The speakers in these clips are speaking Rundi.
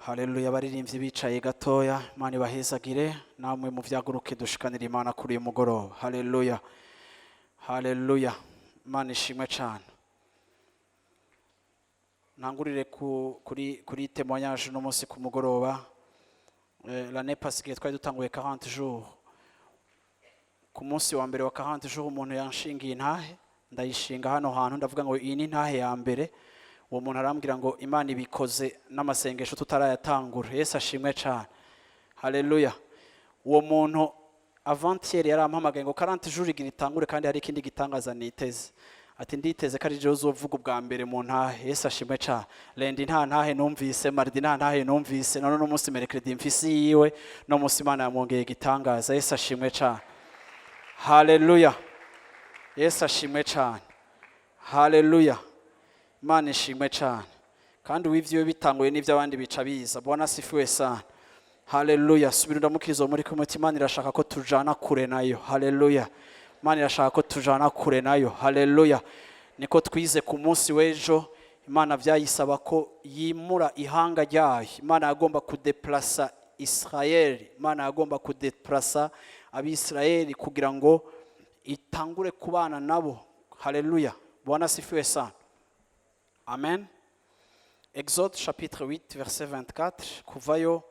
Haleluya. Abaririmbyi bicaye gatoya, Imana ibahezagire. Namwe muvyaguruke dushikanira Imana kuri uyu mugoroba. Haleluya, haleluya, Imana ishimwe cyane. Ntangurire kuri témoignage uno munsi ku mugoroba. L'année passée twari dutanguye 40 jours. Ku munsi wa mbere wa 40 jours, umuntu yanshingiye intahe, ndayishinga hano hantu, ndavuga ngo iyi ni intahe ya mbere. Uwo muntu arambwira ngo Imana ibikoze n'amasengesho tutarayatangura. Yesu ashimwe cyane, haleluya. Uwo muntu avant-hier yarampamagaye ngo 40 jours igira itangure kandi hari ikindi gitangaza niteze. Ati nditeze ko ari jewe uzovuga ubwa mbere mu ntahe. Yesu ashimwe cyane. Lundi nta ntahe numvise, mardi nta ntahe numvise, none uno munsi mercredi mfise yiwe. No munsi Imana yamwongeye igitangaza. Yesu ashimwe cyane, haleluya. Yesu ashimwe cyane, haleluya. Imana ishimwe cyane. Kandi uw'ivyiwe bitanguye n'iby'abandi bica biza. Bwana asifiwe sana, haleluya. Subira ndamukirizo muri kumwe uti Imana irashaka ko tujana kure nayo. Haleluya. Imana irashaka ko tujana kure nayo, haleluya. Niko twize ku munsi w'ejo. Imana byayisaba ko yimura ihanga ryayo. Imana yagomba kudeplasa Israeli, Imana yagomba kudeplasa Abisirayeli kugira ngo itangure kubana nabo. Haleluya, Bwana asifiwe sana, amen. Exode chapitre 8 verset 24. Kuvayo,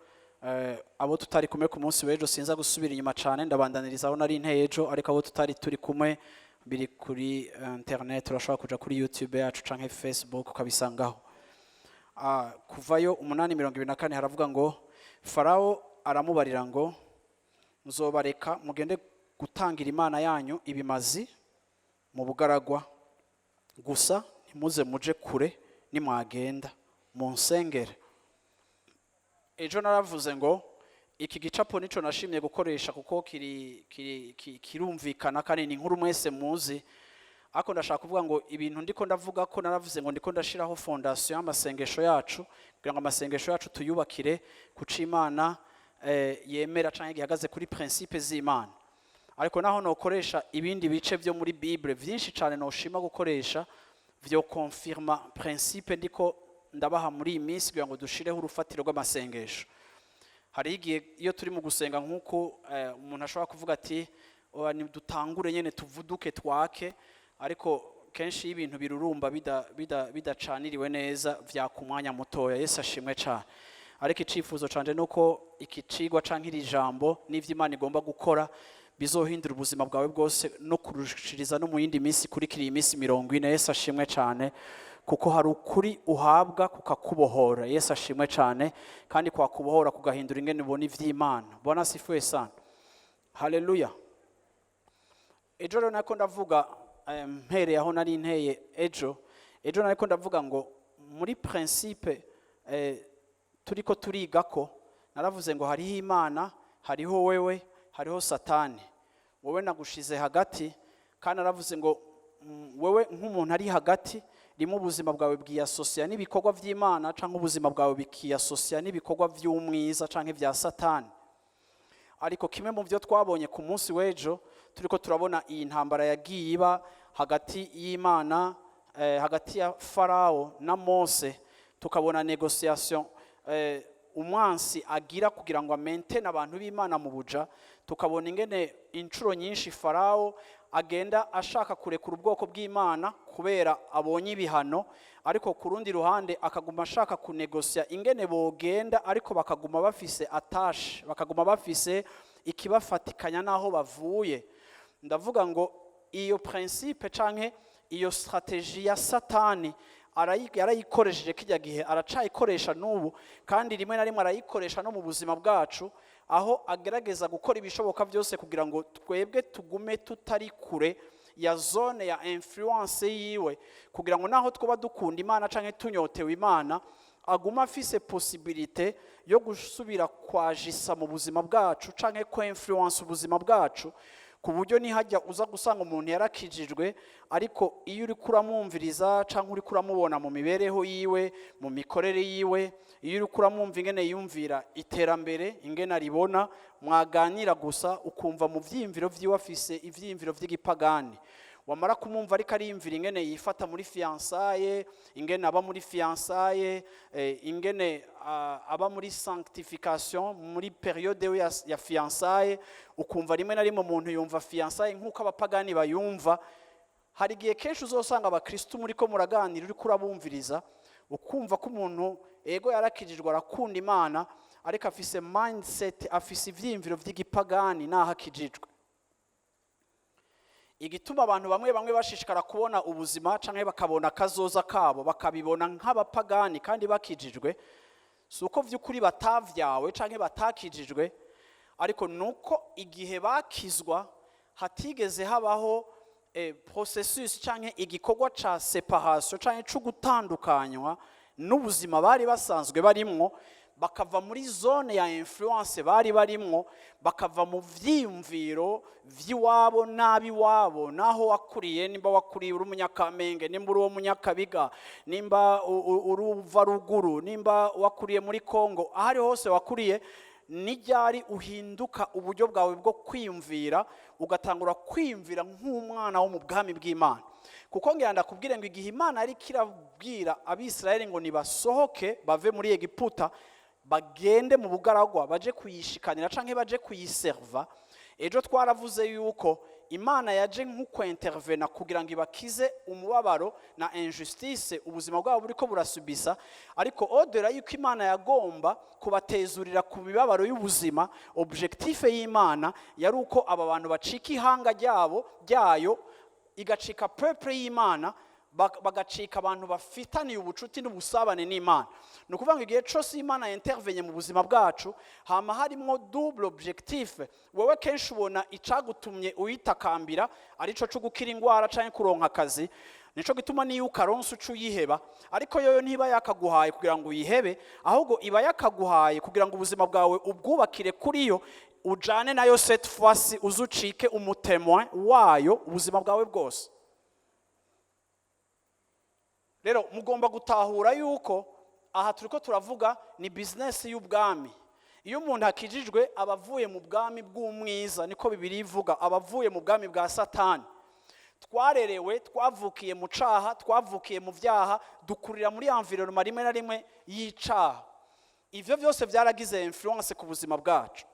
abo tutari kumwe ku munsi w'ejo, sinza gusubira inyuma cyane, ndabandaniriza aho nari nteye ejo. Ariko abo tutari turi kumwe, biri kuri internet, urashobora kuja kuri YouTube yacu canke Facebook ukabisangaho. Kuvayo 8:24 haravuga ngo Farawo aramubarira ngo nzobareka mugende gutangira Imana yanyu ibimazi mu bugaragwa gusa, ntimuze muje kure, nimwagenda munsengere. Ejo naravuze ngo iki gicapo nico nashimye gukoresha kuko kirumvikana kandi ni inkuru mwese muzi. Ariko ndashaka kuvuga ngo ibintu ndiko ndavuga ko naravuze ngo ndiko ndashiraho fondation y'amasengesho yacu, kugira ngo amasengesho yacu tuyubakire ku c'Imana yemera canke gihagaze kuri principe z'Imana. Ariko naho nokoresha ibindi bice byo muri Bible vyinshi cane noshima gukoresha vyo confirma principe ndiko ndabaha muri iyi minsi kugira ngo dushireho urufatiro rw'amasengesho. Hari igihe iyo turi mu gusenga nk'uko umuntu ashobora kuvuga ati "Oya, ni dutangure nyene tuvuduke twake", ariko kenshi iyo ibintu birurumba bidacaniriwe neza vyaka umwanya mutoya. Yesu ashimwe cane. Ariko icifuzo canje nuko iki cigwa canke iri jambo n'ivyo Imana igomba gukora bizohindura ubuzima bwawe bwose no kurushiriza no mu yindi minsi ikurikira iyi minsi 40. Yesu ashimwe cane, kuko hari ukuri uhabwa kukakubohora. Yesu ashimwe cane. Kandi kwakubohora kugahindura ingene ubona ivy'Imana. Bwana asifiwe sana, haleluya. Ejo rero nako ndavuga, mpereye aho nari nteye ejo. Ejo nariko ndavuga ngo muri principe turiko turiga ko naravuze ngo hariho Imana, hariho wewe, hariho Satani. Wowe nagushize hagati. Kandi naravuze ngo wewe nk'umuntu ari hagati, rimwe ubuzima bwawe bwiyasosiya n'ibikorwa by'Imana cyangwa ubuzima bwawe bikiyasosiya n'ibikorwa by'umwiza cyangwa ibya Satani. Ariko kimwe mu byo twabonye ku munsi w'ejo, turiko turabona iyi ntambara yagiye iba hagati y'Imana, hagati ya Farawo na Mose, tukabona négociation umwansi agira kugira ngo amentene abantu b'Imana mu buja, tukabona ingene inshuro nyinshi Farawo agenda ashaka kurekura ubwoko bw'Imana kubera abonye ibihano, ariko ku rundi ruhande akaguma ashaka kunegosya ingene bogenda, ariko bakaguma bafise attache, bakaguma bafise ikibafatikanya n'aho bavuye. Ndavuga ngo iyo principe canke iyo stratégie ya Satani yarayikoresheje kijya gihe, aracayikoresha n'ubu, kandi rimwe na rimwe arayikoresha no mu buzima bwacu, aho agerageza gukora ibishoboka byose kugira ngo twebwe tugume tutari kure ya zone ya influence yiwe, kugira ngo naho twaba dukunda Imana canke tunyotewe Imana, aguma afise possibilité yo gusubira kwajisa mu buzima bwacu canke ko influence ubuzima bwacu, ku buryo nihajya uza gusanga umuntu yarakijijwe, ariko iyo uri kuramwumviriza canke uri kuramubona mu mibereho yiwe, mu mikorere yiwe, iyo uri kuramwumva ingene yumvira iterambere, ingene aribona, mwaganira gusa ukumva mu vyiyumviro vyiwe afise ivyiyumviro vy'igipagani. Wamara kumwumva ariko ariyumvira ingene yifata muri fiançailles, ingene aba muri fiançailles, ingene aba muri sanctification muri période ya fiançailles, ukumva rimwe na rimwe umuntu yumva fiançailles nk'uko abapagani bayumva. Hari igihe kenshi uzosanga abakristu muri ko muraganira, uriko urabumviriza, ukumva ko umuntu ego yarakijijwe, arakunda Imana, ariko afise mindset, afise ivyiyumviro vy'igipagani naho akijijwe. Igituma abantu bamwe bamwe bashishikara kubona ubuzima canke bakabona akazoza kabo, bakabibona nk'abapagani kandi bakijijwe, si uko vy'ukuri batavyawe canke batakijijwe, ariko nuko igihe bakizwa hatigeze habaho processus canke igikorwa ca séparation canke co gutandukanywa n'ubuzima bari basanzwe barimwo, bakava muri zone ya influence bari barimwo, bakava mu vyiyumviro vy'iwabo n'ab'iwabo, naho wakuriye. Nimba wakuriye uri umunyakamenge, nimba uri uwo munyakabiga, nimba uri uva ruguru, nimba wakuriye muri Kongo, aho ari hose wakuriye, n'iryari uhinduka uburyo bwawe bwo kwiyumvira, ugatangura kwiyumvira nk'umwana wo mu bwami bw'Imana? Kuko ngira ndakubwire ngo igihe Imana yariko irabwira Abisirayeli ngo nibasohoke bave muri Egiputa, bagende mu bugaragwa, baje kuyishikanira canke baje kuyiserva, ejo twaravuze yuko Imana yaje nk'ukwentervena kugira ngo ibakize umubabaro na injustice ubuzima bwabo buriko burasubisa. Ariko au-delà yuko Imana yagomba kubatezurira ku mibabaro y'ubuzima, objectif y'Imana yari uko aba bantu bacika ihanga ryabo ryayo, igacika peuple y'Imana, bagacika abantu bafitaniye ubucuti n'ubusabane n'Imana. Ni ukuvuga ngo igihe cyose Imana intervenye mu buzima bwacu, hama harimwo double objectif. Wowe kenshi ubona icagutumye uyitakambira arico cyo gukira ingwara canke kuronka akazi, nico gituma niyo ukaronsa uca uyiheba. Ariko yoyo ntiba yakaguhaye kugira ngo uyihebe, ahubwo iba yakaguhaye kugira ngo ubuzima bwawe ubwubakire kuri yo, ujane nayo. Cette fois-ci uzucike umu témoin wayo ubuzima bwawe bwose. Rero mugomba gutahura yuko aha turiko turavuga ni business y'ubwami. Iyo umuntu akijijwe, aba avuye mu bwami bw'umwiza, niko Bibiliya ivuga, aba avuye mu bwami bwa Satani. Twarerewe, twavukiye mu caha, twavukiye mu vyaha, dukurira muri environnement rimwe na rimwe y'icaha. Ivyo vyose vyaragize influence ku buzima bwacu.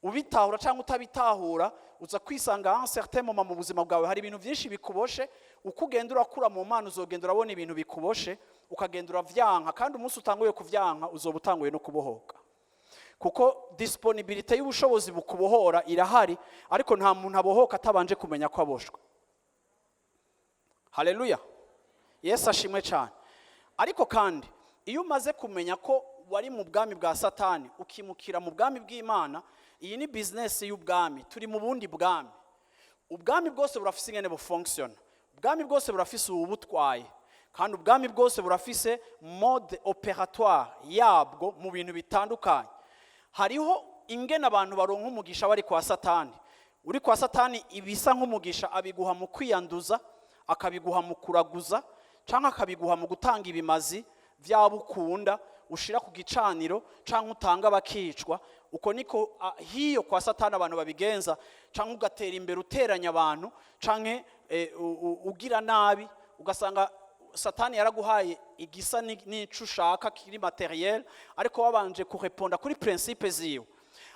Ubitahura cyangwa utabitahura, uza kwisanga un certain moment mu buzima bwawe hari ibintu byinshi bikuboshe. Uko ugenda urakura mu Mana, uzogenda urabona ibintu bikuboshe, ukagenda uravyanka. Kandi umunsi utanguye kuvyanka, uzoba utanguye no kubohoka, kuko disponibilité y'ubushobozi bukubohora irahari. Ariko nta muntu abohoka atabanje kumenya ko aboshwe. Haleluya, Yesu ashimwe cyane. Ariko kandi iyo umaze kumenya ko wari mu bwami bwa Satani, ukimukira mu bwami bw'Imana, iyi ni business y'ubwami. Turi mu bundi bwami. Ubwami bwose burafise ingene bufonctionna, ubwami bwose burafise uwubutwaye, kandi ubwami bwose burafise mode opératoire yabwo mu bintu bitandukanye. Hariho ingene abantu baronka umugisha bari kwa Satani. Uri kwa Satani, ibisa nk'umugisha abiguha mu kwiyanduza, akabiguha mu kuraguza, cyangwa akabiguha mu gutanga ibimazi by'abo ukunda ushira ku gicaniro, cyangwa utanga bakicwa. Uko niko hiyo kwa Satani abantu babigenza. Cyangwa ugatera imbere uteranya abantu, cyangwa ugira nabi, ugasanga Satani yaraguhaye igisa n'ico ushaka kiri matériel, ariko wabanje kureponda kuri principe ziwe.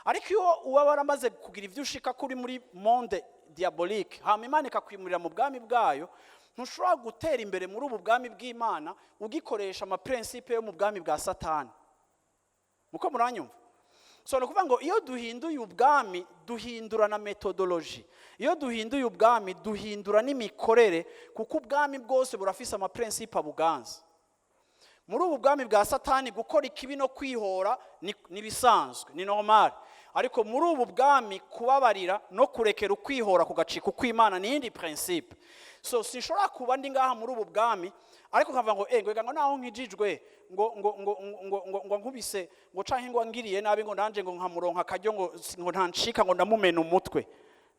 Ariko iyo uba waramaze kugira ibyo ushika kuri muri monde diabolique, hama Imana ikakwimurira mu bwami bwayo, ntushobora gutera imbere muri ubu bwami bw'Imana ugikoresha ama principe yo mu bwami bwa Satani. Muko muranyumva? So ni ukuvuga ngo iyo duhinduye ubwami, duhindura na méthodologie. Iyo duhinduye ubwami, duhindura n'imikorere, kuko ubwami bwose burafise ama principe abuganza. Muri ubu bwami bwa Satani, gukora ikibi no kwihora ni bisanzwe, ni normal. Ariko muri ubu bwami, kubabarira no kurekera ukwihora kugacika ukw'Imana ni iyindi principe. So sinshobora kuba ndi ngaha muri ubu bwami, ariko nkavuga ngo ngo ega ngo naho nkijijwe, ngo nkubise, ngo canke ngo ngiriye nabi, ngo nanje ngo nkamuronka akaryo, ngo ntancika, ngo ndamumena umutwe.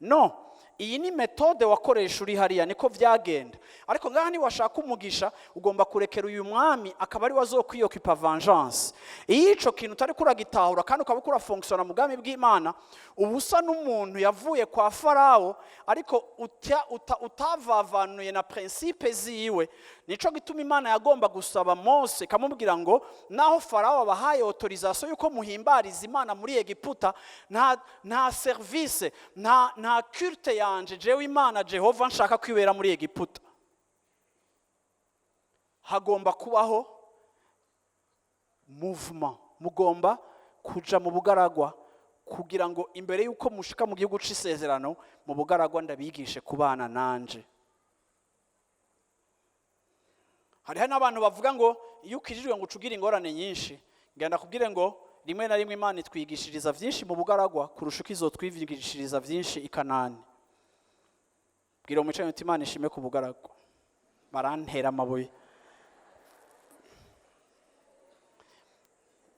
No, Iyi ni méthode wakoresha uri hariya, niko vyagenda. Ariko ngaha niwashaka umugisha, ugomba kurekera uyu mwami akaba ari we azokwiyokipa vengeance. Iyo ico kintu utari kuragitahura kandi ukaba uriko urafonctionna mu bwami bw'Imana, uba usa n'umuntu yavuye kwa Farawo ariko utavavanuye na principe ziwe. Nico gituma Imana yagomba gusaba Mose, ikamubwira ngo naho Farawo abahaye autorisation yuko muhimbariza Imana muri Egiputa, nta service, nta culte yanje jewe Imana Jehova nshaka kwibera muri Egiputa. Hagomba kubaho mouvement, mugomba kuja mu bugaragwa kugira ngo imbere y'uko mushika mu gihugu c'isezerano, mu bugaragwa ndabigishe kubana nanje. Hariho n'abantu bavuga ngo iyo ukijijwe ngo ucugira ingorane nyinshi. Ngenda kubwire ngo rimwe na rimwe Imana itwigishiriza vyinshi mu bugaragwa kurusha uko izotwigishiriza vyinshi i Kanani. Bwira umwicanyi uti: "Imana ishime ku bugaragwa." Barantera amabuye.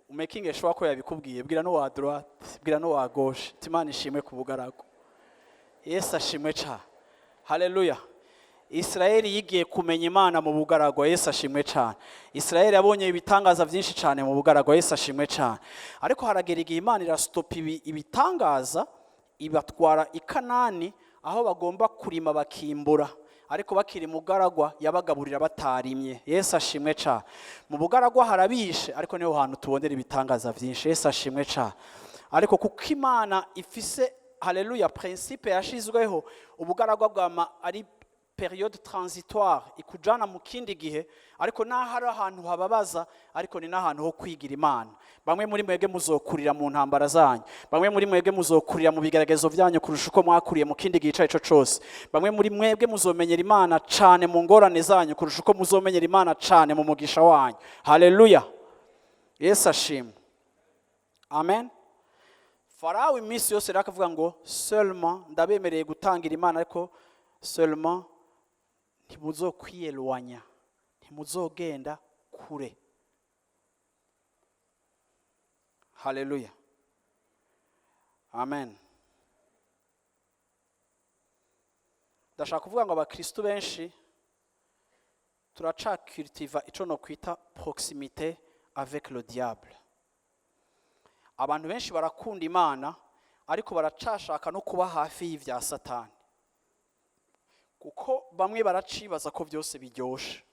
Umaking sure ko yabikubwiye. Bwira no wa droite, bwira no wa gauche uti: "Imana ishimwe ku bugaragwa." Yesu ashimwe cyane, haleluya. Israeli yigiye kumenya Imana mu bugaragwa. Yesu ashimwe cyane. Israeli yabonye ibitangaza byinshi cyane mu bugaragwa. Yesu ashimwe cyane. Ariko haragera igihe Imana irastopa ibitangaza, ibatwara i Kanani aho bagomba kurima bakimbura. Ariko bakiri mu bugaragwa yabagaburira batarimye. Yesu ashimwe cyane. Mu bugaragwa harabishe, ariko niho hantu tubonera ibitangaza byinshi. Yesu ashimwe cyane. Ariko kuko Imana ifise, haleluya, principe yashizweho, ubugaragwa bwama ari période transitoire ikujana mu kindi gihe. Ariko naho ari ahantu hababaza, ariko ni n'ahantu ho kwigira Imana. Bamwe muri mwebwe muzokurira mu ntambara zanyu, bamwe muri mwebwe muzokurira mu bigeragezo byanyu kurusha uko mwakuriye mu kindi gihe icyo ari cyo cyose. Bamwe muri mwebwe muzomenyera Imana cane mu ngorane zanyu kurusha uko muzomenyera Imana cane mu mugisha wanyu. Haleluya, Yesu ashimwe, amen. Farawo iminsi yose rero akavuga ngo seulement ndabemereye gutangira Imana, ariko seulement ntimuzokwiyelwanya, ntimuzogenda kure. Haleluya, amen. Ndashaka kuvuga ngo abakristu benshi turacacultiva ico no kwita proximité avec le diable. Abantu benshi barakunda Imana, ariko baracashaka no kuba hafi y'ivya Satani, kuko bamwe baracibaza ko byose biryoshe,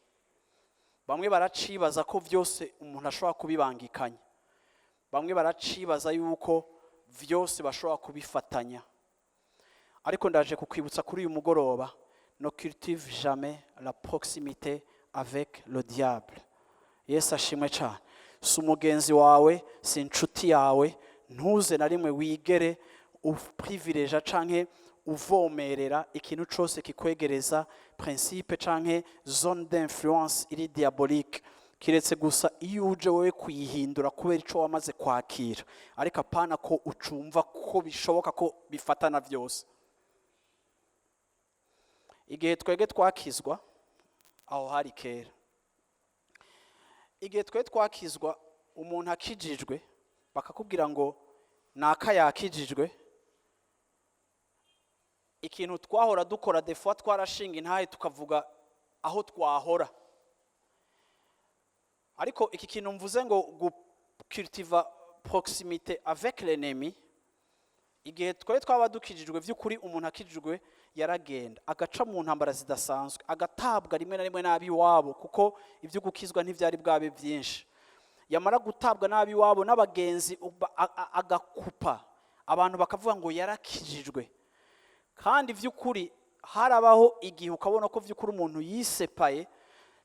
bamwe baracibaza ko byose umuntu ashobora kubibangikanya, bamwe baracibaza yuko byose bashobora kubifatanya. Ariko ndaje kukwibutsa kuri uyu mugoroba: ne cultive jamais la proximité avec le diable. Yesu ashimwe cyane. Si umugenzi wawe, si inshuti yawe. Ntuze na rimwe wigere uprivileja canke uvomerera ikintu cose kikwegereza principe canke zone d'influence iri diabolique, kiretse gusa iyo uje wowe kuyihindura kubera ico wamaze kwakira, ariko apana ko ucumva ko bishoboka ko bifatana vyose. Igihe twege twakizwa, aho hari kera, igihe twe twakizwa, umuntu akijijwe bakakubwira ngo naka yakijijwe, ikintu twahora dukora, des fois twarashinga intahe tukavuga aho twahora. Ariko iki kintu mvuze ngo gucultiva proximité avec l'ennemi, igihe twari twaba dukijijwe by'ukuri, umuntu akijijwe yaragenda agaca mu ntambara zidasanzwe, agatabwa rimwe na rimwe n'ab'iwabo, kuko ibyo gukizwa ntibyari bwabe byinshi. Yamara gutabwa n'ab'iwabo n'abagenzi, agakupa abantu bakavuga ngo yarakijijwe. Kandi by'ukuri harabaho igihe ukabona ko by'ukuri umuntu yisepaye,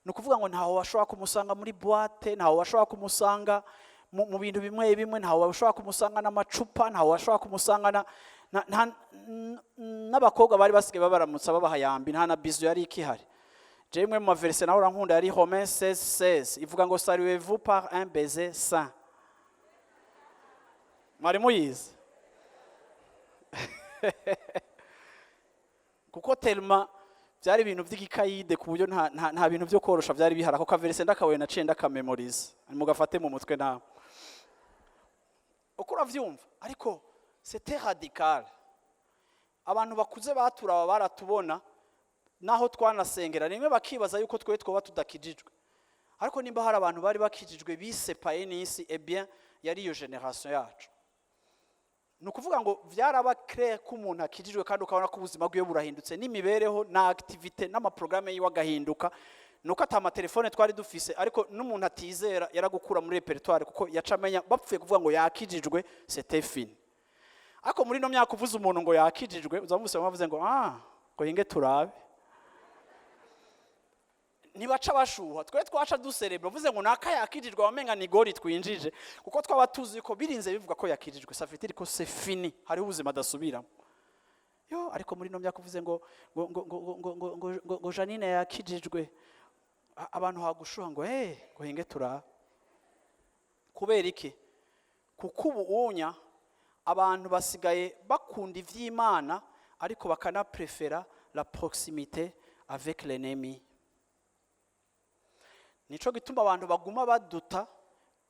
ni ukuvuga ngo ntaho washobora kumusanga muri boîte, ntaho washobora kumusanga mu bintu bimwe bimwe, ntaho washobora kumusanga n'amacupa, ntaho washobora kumusanga n'abakobwa bari basigaye babaramutsa babaha yambi, nta na bisou yari ikihari. Jewe imwe mu maversets nawe urankunda yari Romains 16:16, ivuga ngo: "Saluez-vous par un baiser saint." Mwari muyizi? Kuko tellement byari ibintu by'igikayide ku buryo nta bintu byo korosha byari bihari. Ako kaverset ndakabaye naciye ndakamemoriza, mugafate mu mutwe nawe uko uravyumva. Ariko c'était radical. Abantu bakuze baturaba, baratubona naho twanasengera rimwe, bakibaza yuko twe twoba tudakijijwe. Ariko nimba hari abantu bari bakijijwe bisepaye n'isi, eh bien yari iyo génération yacu. Ni ukuvuga ngo vyaraba clair ko umuntu akijijwe, kandi ukabona ko ubuzima bwiwe burahindutse, n'imibereho na activité n'amaprogrammes yiwe agahinduka. Nuko ata amatelefone twari dufise, ariko n'umuntu atizera yaragukura muri répertoire, kuko yaca amenya bapfuye kuvuga ngo yakijijwe, c'était fini. Ariko muri ino myaka, uvuze umuntu ngo yakijijwe, uzamusaba bavuze ngo ah, ngo hinge turabe, ntibaca bashuha. Twe twaca duserebra uvuze ngo naka yakijijwe, wamenga ni gori twinjije, kuko twaba tuzi ko birinze bivuga ko yakijijwe, ça veut dire ko c'est fini, hariho ubuzima adasubiramo yo. Ariko muri ino myaka, uvuze ngo Janine yakijijwe, abantu hagushuha ngo eh, ngo hinge turabe. Kubera iki? Kuko ubu unya abantu basigaye bakunda ivy'Imana, ariko bakanaprefera la proximité avec l'ennemi. Nico gituma abantu baguma baduta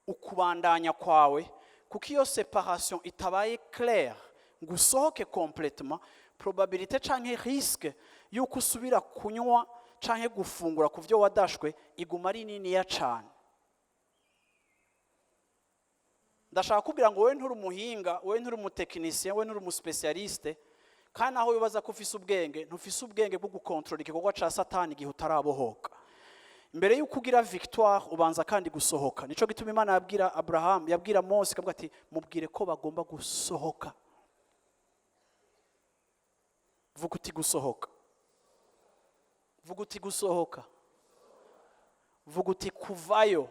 ukubandanya kwawe, kuko iyo séparation itabaye claire ngo usohoke complètement, probabilité canke risque yuko usubira kunywa canke gufungura ku vyo wadashwe iguma ari niniya cane. Ndashaka kubwira ngo wowe nturi umuhinga, wowe nturi umutekinisien, wowe nturi umuspécialiste, kandi naho wibaza ko ufise ubwenge, ntufise ubwenge bwo gukontorora igikorwa ca Satani igihe utarabohoka. Mbere y'uko ugira victoire, ubanza kandi gusohoka. Nico gituma Imana yabwira Abraham, yabwira Mose, ikavuga ati: "Mubwire ko bagomba gusohoka." Vuga uti gusohoka, vuga uti gusohoka, vuga uti kuvayo.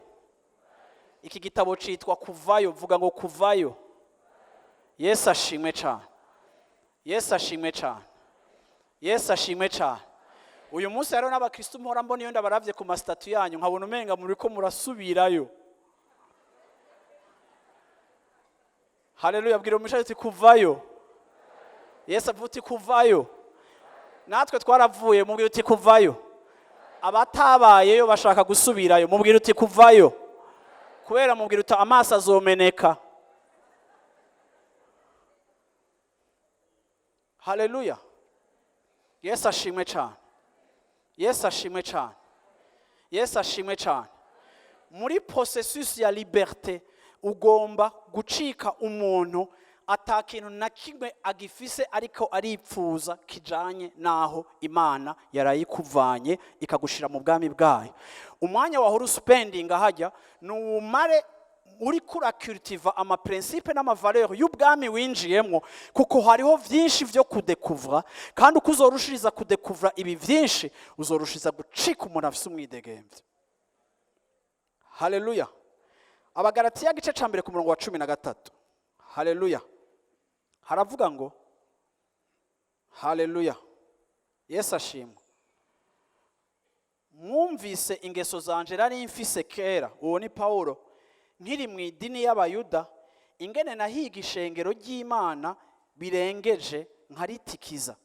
Iki gitabo citwa Kuvayo. Vuga ngo kuvayo. Yesu ashimwe cyane, Yesu ashimwe cyane, Yesu ashimwe cyane. Uyu munsi rero n'abakristo mpora mbona, iyo ndabaravye ku mastatuts yanyu, nkabona umenga muri ko murasubirayo. Haleluya! Bwira umushatsi uti kuvayo. Yesu avuga uti kuvayo. Natwe twaravuye. Mubwira uti kuvayo. Abatabayeyo bashaka gusubirayo. Mubwira uti kuvayo. Kubera mubwira uti amaso azomeneka. Haleluya! Yesu ashimwe cyane, Yesu ashimwe cyane, Yesu ashimwe cyane. Muri processus ya liberté, ugomba gucika umuntu ata kintu na kimwe agifise ariko aripfuza kijanye naho Imana yarayikuvanye ikagushira mu bwami bwayo. Umwanya wahora uspendinga hajya nuwumare uriko uracultiva amaprincipes n'amavaleurs y'ubwami winjiyemwo, kuko hariho vyinshi vyo kudekuvra, kandi uko uzorushiriza kudekuvra ibi vyinshi, uzorushiriza gucika umuntu afise umwidegemvyo. Haleluya! Abagalatiya gice ca 1 ku murongo wa 13. Haleluya! Haravuga ngo, haleluya, Yesu ashimwe: "Mwumvise ingeso zanje nari mfise kera," uwo ni Pawulo, "nkiri mu idini y'Abayuda, ingene nahiga ishengero ry'Imana birengeje, nkaritikiza."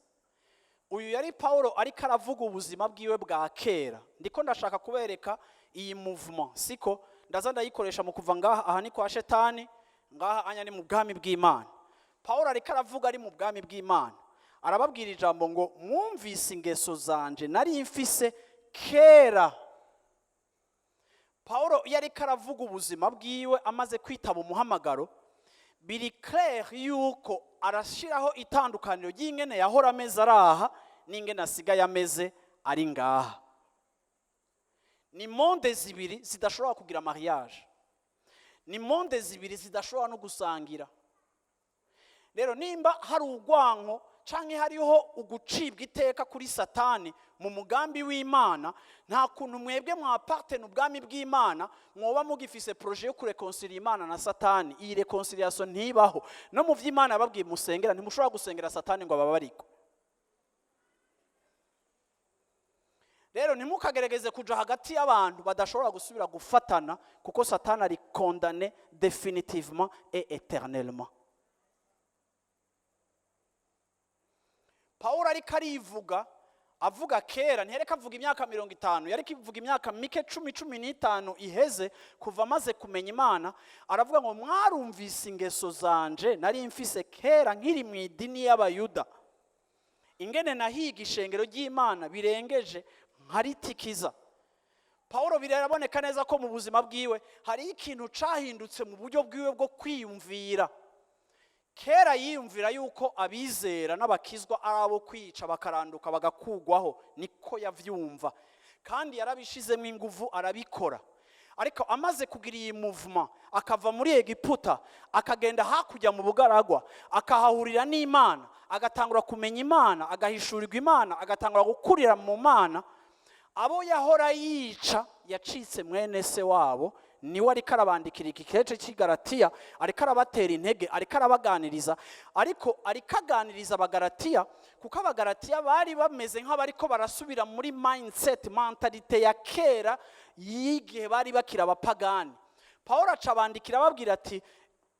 Uyu yari Pawulo ariko aravuga ubuzima bwiwe bwa kera. Ndiko ndashaka kubereka iyi mouvement, siko ndaza ndayikoresha mu kuva ngaha. Aha ni kwa Shetani, ngaha anya ni mu bwami bw'Imana. Pawulo ariko aravuga ari mu bwami bw'Imana, arababwira ijambo ngo: "Mwumvise ingeso zanje nari mfise kera." Pawulo iyo ariko aravuga ubuzima bwiwe amaze kwitaba umuhamagaro, biri clair yuko arashyiraho itandukaniro ry'ingene yahora ameze ari aha n'ingene asigaye ameze ari ngaha. Ni mondes zibiri zidashobora kugira mariage, ni mondes zibiri zidashobora no gusangira. Rero nimba hari urwanko canke hariho ugucibwa iteka kuri Satani mu mugambi w'Imana, nta kuntu mwebwe mwapartena ubwami bw'Imana mwoba mugifise projet yo kurekonsilia Imana na Satani. Iyi réconciliation ntibaho. No mu vy'Imana yababwiye musengera, ntimushobora gusengera Satani ngo ababarikwe. Rero ntimukagerageze kuja hagati y'abantu badashobora gusubira gufatana, kuko Satani ari condamné définitivement et éternellement. Pawulo ariko arivuga, avuga kera, ntiyareka avuga imyaka 50, yariko ivuga imyaka mike, 10, 15 iheze kuva amaze kumenya Imana. Aravuga ngo: "Mwarumvise ingeso zanje nari mfise kera nkiri mu idini y'Abayuda." Ingene nahiga ishengero ry'Imana birengeje, nkaritikiza. Pawulo biraboneka neza ko mu buzima bwiwe hari ikintu cahindutse mu buryo bwiwe bwo kwiyumvira. Kera yiyumvira yuko abizera n'abakizwa ari abo kwica, bakaranduka, bagakugwaho. Niko yavyumva, kandi yarabishizemo inguvu, arabikora. Ariko amaze kugira iyi mouvement, akava muri Egiputa, akagenda hakurya mu bugaragwa, akahahurira n'Imana, agatangura kumenya Imana, agahishurirwa Imana, agatangura gukurira mu Mana, abo yahora yica yacitse mwene se wabo. Niwe ariko arabandikira iki kece cy'i Galatiya, ariko arabatera intege, ariko arabaganiriza. Ariko ariko aganiriza Abagalatiya kuko Abagalatiya bari bameze nk'abariko barasubira muri mindset, mentalité ya kera y'igihe bari bakiri abapagani. Paul aca abandikira, ababwira ati: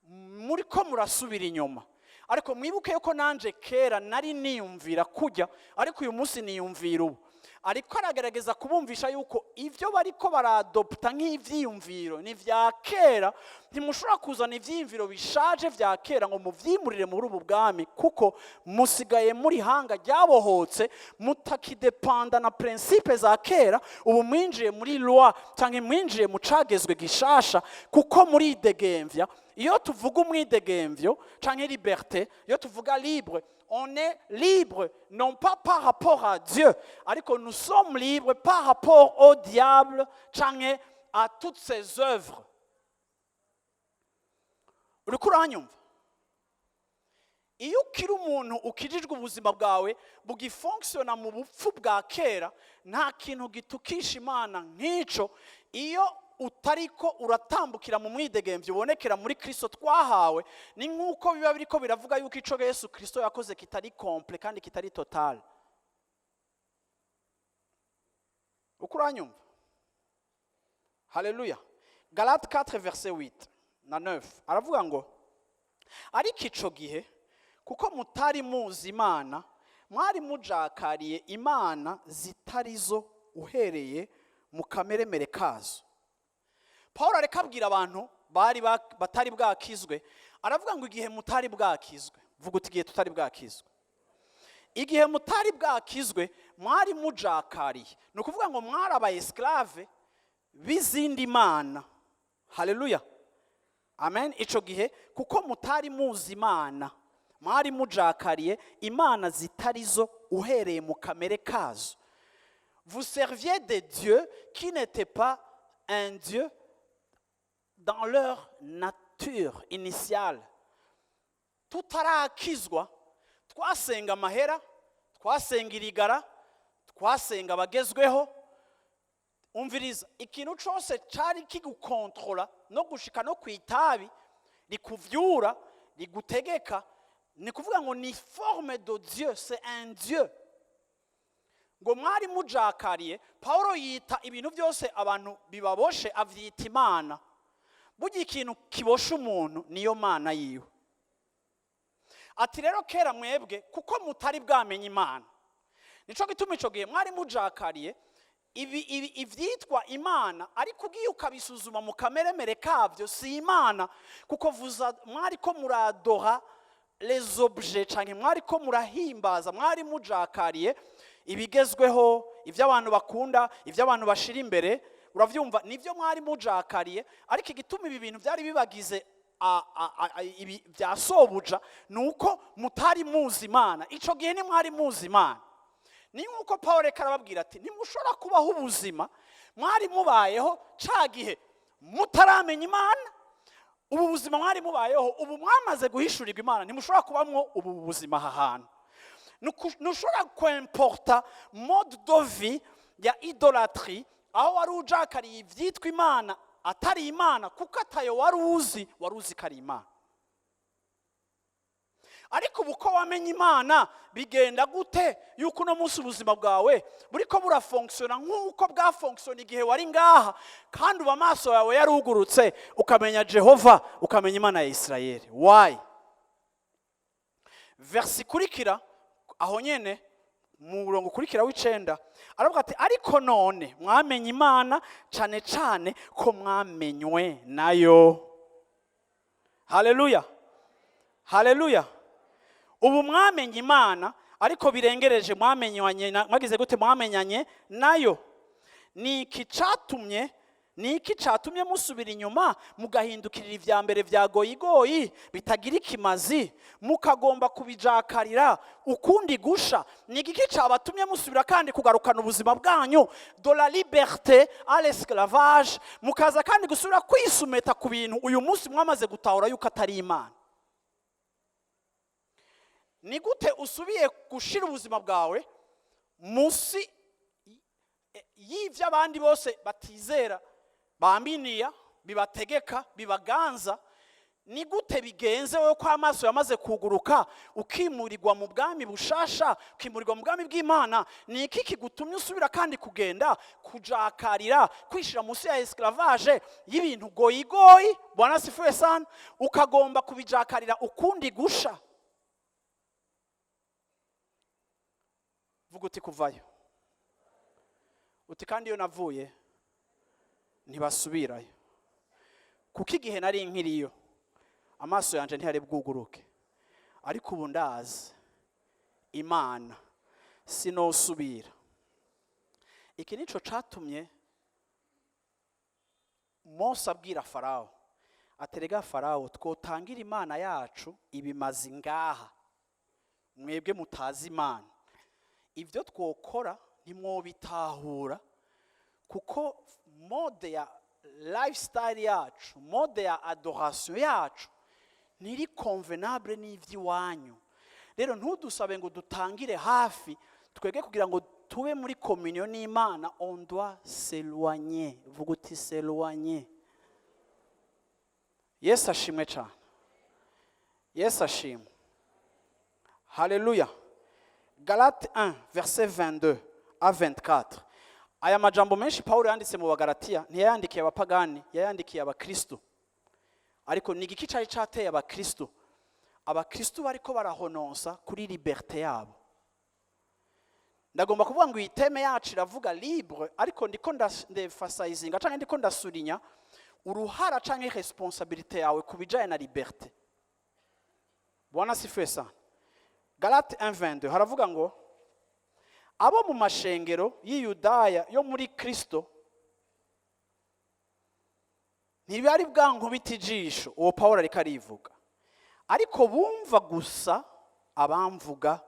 "Muri ko murasubira inyuma, ariko mwibuke yuko nanje kera nari niyumvira kujya, ariko uyu munsi niyumvira ubu." Ariko aragerageza kubumvisha yuko ibyo bariko baradopta nk'ivyiyumviro ni vya kera. Ntimushobora kuzana ivyiyumviro bishaje vya kera ngo muvyimurire muri ubu bwami, kuko musigaye muri hanga ryabohotse, mutakidepanda na principes za kera. Ubu mwinjiye muri loi, cyangwa mwinjiye mu cagezwe gishasha, kuko muridegemvya. Iyo tuvuga umwidegemvyo canke liberté, iyo tuvuga libre, on est libre non pas par rapport à Dieu, ariko nous sommes libres par rapport au diable canke à toutes ses œuvres. Uriko uranyumva? Iyo ukiri umuntu ukijijwe, ubuzima bwawe bugifonctionna mu bupfu bwa kera. Nta kintu gitukisha Imana nk'ico. Iyo utariko uratambukira mu mwidegemvyo ubonekera muri Kristo twahawe, ni nk'uko biba biriko biravuga yuko ico Yesu Kristo yakoze kitari complet kandi kitari total. Uko uranyumva? Haleluya! Galate 4 verset 8 na 9 aravuga ngo: "Ariko ico gihe, kuko mutari muzi Imana, mwari mujakariye imana zitari zo uhereye mu kameremere kazo." Paul areka abwira abantu bari batari bwakizwe, aravuga ngo igihe mutari bwakizwe, vuga uti: "Igihe tutari bwakizwe." Igihe mutari bwakizwe mwari mujakariye, ni ukuvuga ngo mwari aba esclaves b'izindi mana. Haleluya, amen! Ico gihe, kuko mutari muzi Imana, mwari mujakariye imana zitari zo uhereye mu kamere kazo. Vous serviez des dieux qui n'étaient pas un dieu dans leur nature initiale. Tutarakizwa twasenga amahera, twasenga irigara, twasenga abagezweho. Umviriza, ikintu cyose cyari kigukontrola, no gushika no ku itabi rikuvyura, rigutegeka, ni kuvuga ngo ni forme de dieu, c'est un dieu. Ngo mwari mujakariye. Paulo yita ibintu byose abantu bibaboshe, avyita imana. Burya ikintu kiboshe umuntu niyo mana yiwe. Ati rero kera mwebwe, kuko mutari bwamenye Imana, nico gituma ico gihe mwari mujakariye ibi ivyitwa imana, ariko ugiye ukabisuzuma mu kameremere kabyo si imana, kuko vuza mwari ko muradora les objets, canke mwari ko murahimbaza, mwari mujakariye ibigezweho, ibyo abantu bakunda, ibyo abantu bashira imbere. Uravyumva? Nibyo mwari mujakariye. Ariko igituma ibi bintu byari bibagize ibi bya sobuja ni uko mutari muzi Imana. Ico gihe ntimwari muzi Imana. Ni nk'uko Paul reka arababwira ati: "Ntimushobora kubaho ubuzima mwari mubayeho ca gihe mutaramenya Imana. Ubu buzima mwari mubayeho, ubu mwamaze guhishurirwa Imana, ntimushobora kubamwo ubu buzima aha hantu." Ntushobora kwimporta mode de vie ya idolâtrie, aho wari ujakariye ibyitwa imana atari imana, kuko atayo wari uzi. Wari uzi ko ari imana, ariko ubu ko wamenye Imana, bigenda gute yuko uno munsi ubuzima bwawe buriko burafonctionna nk'uko bwafonctionna igihe wari ngaha, kandi ubu amaso yawe yarugurutse, ukamenya Jehova, ukamenya Imana ya Isirayeli? Why? Verset ikurikira aho nyene, mu murongo ukurikira w'icenda, aravuga ati: "Ariko none mwamenye Imana, cane cane ko mwamenywe nayo." Haleluya, haleluya! Ubu mwamenye Imana. Ariko birengereje mwamenyanye mwagize gute? Mwamenyanye nayo. Ni iki catumye musubira inyuma, mugahindukirira ivya mbere vya goyigoyi bitagira ikimazi, mukagomba kubijakarira ukundi gusha? Ni igiki cabatumye musubira kandi kugarukana ubuzima bwanyu de la liberté à l'esclavage, mukaza kandi gusubira kwisumeta ku bintu uyu munsi mwamaze gutahura yuko atari Imana? Ni gute usubiye gushira ubuzima bwawe munsi y'ibyo abandi bose batizera bambiniya bibategeka, bibaganza? Ni gute bigenze wowe ko amaso yamaze kuguruka, ukimurirwa mu bwami bushasha, ukimurirwa mu bwami bw'Imana? Ni iki kigutumye usubira kandi kugenda kujakarira, kwishira munsi ya esclavage y'ibintu goyigoyi? Bwana asifiwe sana. Ukagomba kubijakarira ukundi gusha. Vuga uti: "Kuvayo." Uti: "Kandi iyo navuye ntibasubirayo." Kuko igihe nari nkiriyo, amaso yanjye ntiyari bwuguruke, ariko ubu ndazi Imana, sinosubira. Iki nico catumye Mose abwira Farawo aterega: "Farawo, twotangira Imana yacu ibimazi ngaha, mwebwe mutazi Imana, ibyo twokora ntimwobitahura, kuko mode ya lifestyle yacu, mode ya adoration yacu ntiri convenable n'iby'iwanyu. Rero ntudusabe ngo dutangire hafi twebwe. Kugira ngo tube muri communion n'Imana, on doit s'éloigner." Vuga uti: "S'éloigner." Yesu ashimwe cyane. Yesu ashimwe, haleluya. Galate 1 verset 22 à 24. Aya majambo menshi Pawulo yanditse mu Bagalatiya ntiyayandikiye abapagani, yayandikiye abakristo. Ariko ni igiki cyari cyateye abakristo? Abakristo bariko barahononsa kuri liberté yabo. Ndagomba kuvuga ngo iyi thème yacu iravuga libre, ariko ndiko ndemphasizinga canke ndiko ndasurinya uruhara canke responsabilité yawe ku bijanye na liberté. Bwana asifiwe sana. Galate 1:22 haravuga ngo: "Abo mu mashengero y'Iyudaya yo muri Kristo ntibari bwankubita ijisho." Uwo Pawulo ariko arivuga. "Ariko bumva gusa abamvuga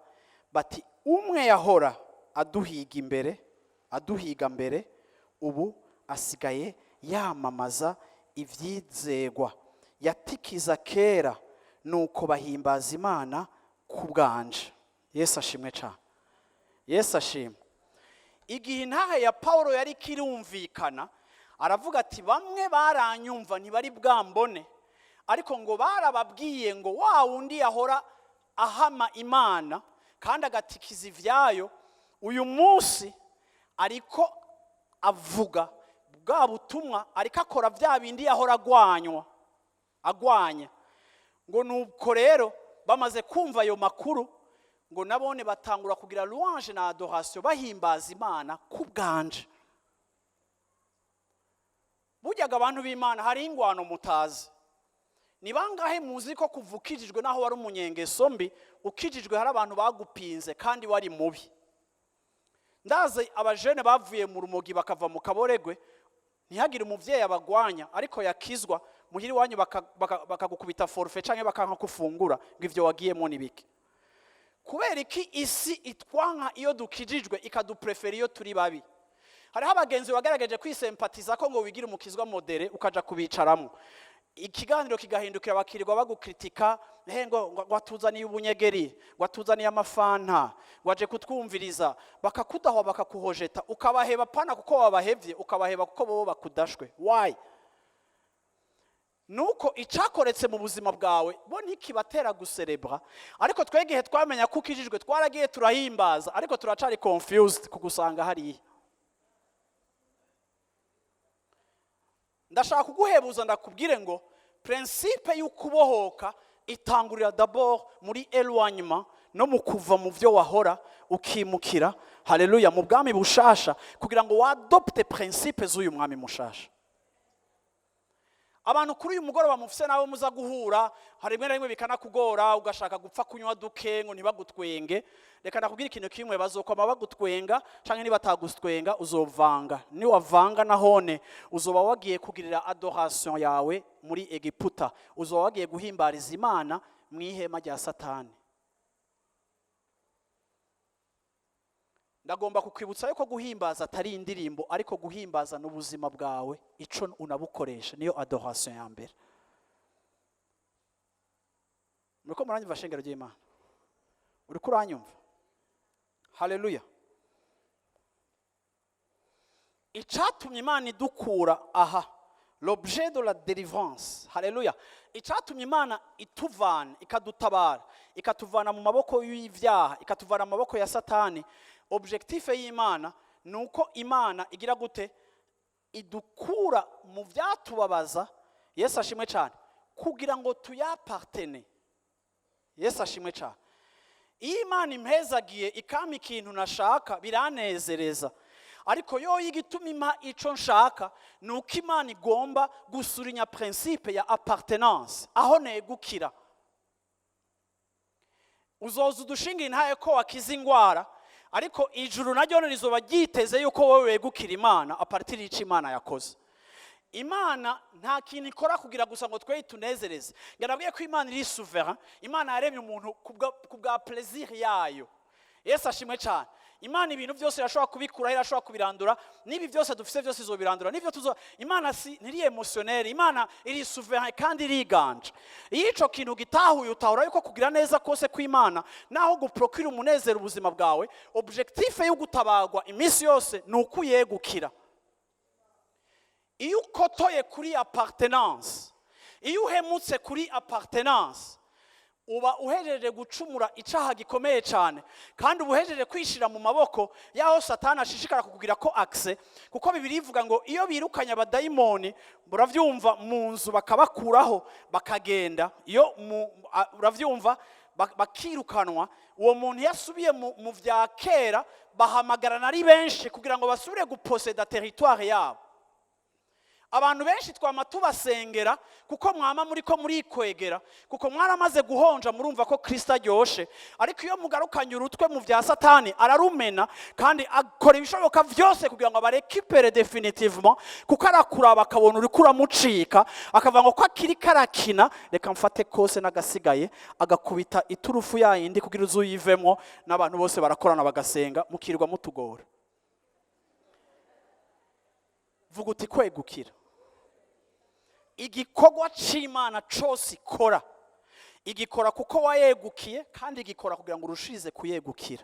bati: 'Umwe yahora aduhiga imbere, aduhiga mbere, ubu asigaye yamamaza ibyizegwa yatikiza kera.' Nuko bahimbaza Imana ku bwanje." Yesu ashimwe cyane. Yesu ashimwe. Igihe intahe ya Pawulo yari ikirumvikana, aravuga ati: "Bamwe baranyumva, ntibari bwambone, ariko ngo barababwiye ngo wa wundi yahora ahama Imana kandi agatikiza ivyayo, uyu munsi ariko avuga bwa butumwa, ariko akora bya bindi yahora agwanywa, agwanya." Ngo nuko rero bamaze kumva ayo makuru, ngo nabone batangura kugira louange na adoration, bahimbaza Imana ku bwanje. Buryaga abantu b'Imana, hari ingwano mutazi. Ni bangahe muzi ko kuva ukijijwe, naho wari umunyengeso mbi, ukijijwe hari abantu bagupinze kandi wari mubi? Ndazi abajene bavuye mu rumogi, bakava mu kaboregwe, ntihagire umuvyeyi abagwanya, ariko yakizwa muhira iwanyu bakagukubita forfait canke bakanka kufungura, ngo ivyo wagiyemo ni biki? Kubera iki isi itwanka iyo dukijijwe, ikaduprefera iyo turi babi? Hariho abagenzi bagerageje kwisempatiza ko ngo wigire umukizwa modéré, ukaja kubicaramo, ikiganiro kigahindukira, bakirirwa bagukritika: "He, ngo watuzaniye ubunyegeri, ngo watuzaniye amafanta, ngo aje kutwumviriza." Bakakudahwa, bakakuhojeta, ukabaheba pana kuko wabahevye, ukabaheba kuko bobo bakudashwe. Why? Nuko icakoretse mu buzima bwawe bo ntikibatera guserebra. Ariko twegihe twamenya ko ukijijwe, twaragiye turahimbaza, ariko turacari confused kugusanga hariya. Ndashaka kuguhebuza, ndakubwire ngo principe y'ukubohoka itangurira d'abord muri éloignement no mu kuva mu byo wahora, ukimukira, haleluya, mu bwami bushasha, kugira ngo wadopte principe z'uyu mwami mushasha. Abantu kuri uyu mugoroba mufise nawe muza guhura, hari rimwe na rimwe bikanakugora, ugashaka gupfa kunywa duke ngo ntibagutwenge. Reka ndakubwira ikintu kimwe: bazokwama bagutwenga canke nibatagutwenga, uzovanga. Niwavanga nahone uzoba wagiye kugirira adoration yawe muri Egiputa, uzoba wagiye guhimbariza Imana mu ihema rya Satani. Ndagomba kukwibutsa yuko guhimbaza atari indirimbo, ariko guhimbaza n'ubuzima bwawe, ico unabukoresha niyo adoration ya mbere. Muriko muranyumva, shengero ry'Imana? Uriko uranyumva? Haleluya! Icatumye Imana idukura aha, l'objet de la délivrance, haleluya, icatumye Imana ituvana, ikadutabara, ikatuvana mu maboko y'ivyaha, ikatuvana mu maboko ya Satani, objectif y'Imana ni uko Imana igira gute? Idukura mu vyatubabaza, Yesu ashimwe cyane, kugira ngo tuyapartene. Yesu ashimwe cyane. Iyo Imana impezagiye, ikampa ikintu nashaka, biranezereza. Ariko yo igituma impa ico nshaka ni uko Imana igomba gusurinya principe ya appartenance, aho negukira. Uzoza udushinga intaye ko wakiza ingwara, ariko ijuru naryo rizoba ryiteze yuko wowe wegukira Imana à partir y'ico Imana yakoze. Imana nta kintu ikora kugira gusa ngo twe tunezereze. Ngarabwiye ko Imana iri souverain. Imana yaremye umuntu ku bwa plaisir yayo. Yesu ashimwe cyane. Imana ibintu byose irashobora kubikuraho, irashobora kubirandura. N'ibi byose dufite byose izobirandura n'ibyo tuzo. Imana si ntiri émotionnelle, Imana iri souverain kandi iriganje. Iyo ico kintu gitahuye, utahura yuko kugira neza kose kw'Imana, naho guprocura umunezero ubuzima bwawe, objectif yo gutabagwa iminsi yose ni ukuyegukira. Iyo ukotoye kuri appartenance, iyo uhemutse kuri appartenance, uba uhejeje gucumura icaha gikomeye cyane, kandi uba uhejeje kwishira mu maboko y'aho Satani ashishikara kukugira ko accès. Kuko Bibiri ivuga ngo iyo birukanye abadayimoni, muravyumva, mu nzu bakabakuraho bakagenda, iyo uravyumva, bakirukanwa, uwo muntu iyo asubiye mu vya kera, bahamagarana ari benshi kugira ngo basubire guposeda territoire yabo. Abantu benshi twama tubasengera kuko mwama muri ko murikwegera, kuko mwaramaze guhonja, murumva ko Kristo aryoshe. Ariko iyo mugarukanye urutwe mu vya Satani, ararumena kandi akora ibishoboka vyose kugira ngo abarécupère définitivement, kuko arakuraba akabona uriko uramucika, akavuga ngo ko akiri karakina, reka mfate kose n'agasigaye, agakubita iturufu yayindi kugira uzuyivemwo. N'abantu bose barakorana bagasenga, mukirirwa mutugora. Vuga uti: "Kwegukira." Igikorwa c'Imana cose ikora, igikora kuko wayegukiye, kandi igikora kugira ngo urushirize kuyegukira.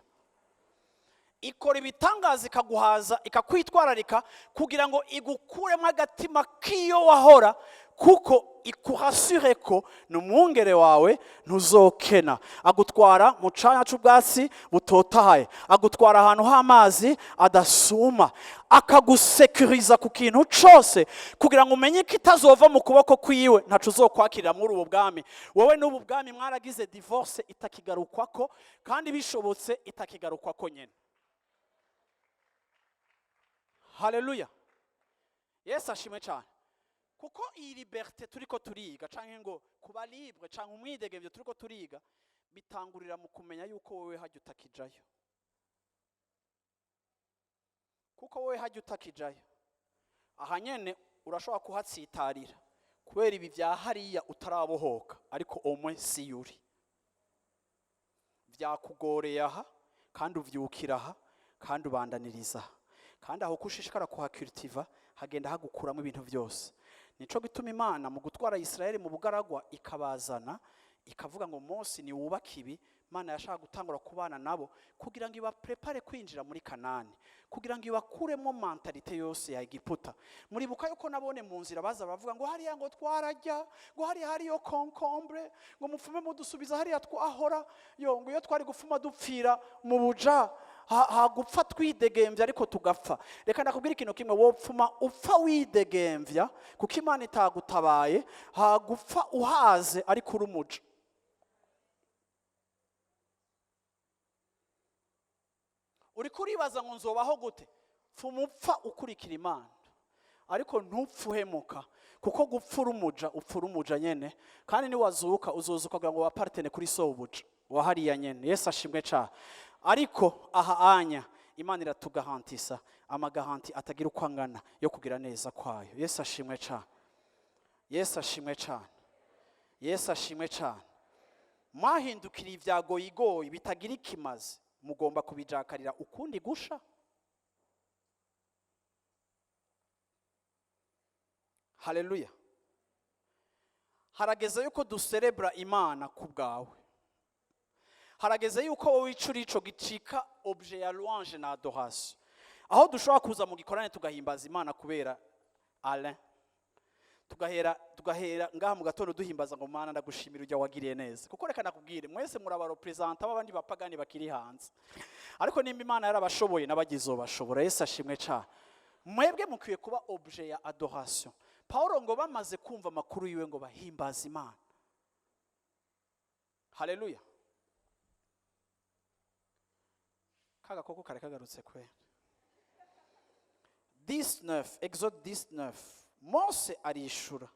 Ikora ibitangaza, ikaguhaza, ikakwitwararika kugira ngo igukuremo agatima k'iyo wahora, kuko ikurassure ko ni umwungere wawe, ntuzokena. Agutwara mu canya c'ubwatsi butotahaye, agutwara ahantu h'amazi adasuma, akagusekuriza ku kintu cose kugira ngo umenye ko itazova mu kuboko kwiwe. Ntaco uzokwakirira muri ubu bwami. Wowe n'ubu bwami mwaragize divorce itakigarukwako, kandi bishobotse itakigarukwako nyene. Haleluya, Yesu ashimwe cyane. Kuko iyi liberté turiko turiga, canke ngo kuba libre, canke umwidegemvyo turiko turiga, bitangurira mu kumenya yuko wowe hajya utakijayo. Kuko wowe hajya utakijayo, aha nyene urashobora kuhatsitarira kubera ibi vya hariya utarabohoka, ariko omwe si yuri vyakugoreye aha, kandi uvyukira aha, kandi ubandaniriza aha, kandi aho uko ushishikara kuhacultiva hagenda hagukuramo ibintu byose. Nico gituma Imana mu gutwara Isirayeli mu bugaragwa, ikabazana, ikavuga ngo: "Mose, ni wubake ibi." Imana yashaka gutangura kubana nabo kugira ngo ibaprépare kwinjira muri Kanani, kugira ngo ibakuremo mentalité yose ya Egiputa. Muribuka yuko nabone mu nzira baza bavuga ngo hariya ngo twarajya, ngo hariya hariyo concombre, ngo mupfume mudusubiza hariya twahora yo, ngo iyo twari gupfuma dupfira mu buja, hagupfa twidegembya ariko tugapfa. Reka ndakubwira ikintu kimwe: wopfuma upfa widegembya kuko Imana itagutabaye, hagupfa uhaze ariko uri umuja. Uriko uribaza ngo nzobaho gute? Pfuma upfa ukurikira Imana. Ariko ntupfe uhemuka, kuko gupfa uri umuja, upfa uri umuja nyene. Kandi niwazuka, uzozuka kugira ngo wappartienne kuri sobuja wa hariya nyene. Yesu ashimwe cane. Ariko aha anya Imana iratugarantisa amagaranties atagira uko angana yo kugira neza kwayo. Yesu ashimwe cane. Yesu ashimwe cane. Yesu ashimwe cane. Mwahindukiriye ibyagoyigoyi bitagira ikimazi, mugomba kubijakarira ukundi gusha. Haleluya! Harageze yuko duserebura Imana ku bwawe. Harageze yuko wowe ico urico gicika objet ya louange na adoration, aho dushobora kuza mu gikorane tugahimbaza Imana kubera Alain, tugahera ngaha mu gatondo duhimbaza ngo: "Mana, ndagushimira ujya wagiriye neza." Kuko reka nakubwire, mwese muri abareprésentants b'abandi bapagani bakiri hanze. Ariko nimba Imana yarabashoboye, n'abagize bashobora. Yesu ashimwe cyane. Mwebwe mukwiye kuba objet ya adoration. Paulo ngo bamaze kumva amakuru yiwe, ngo bahimbaza Imana. Haleluya! Kaga koko kare kagarutse kwera. 19, Exode 19. Mose arishura: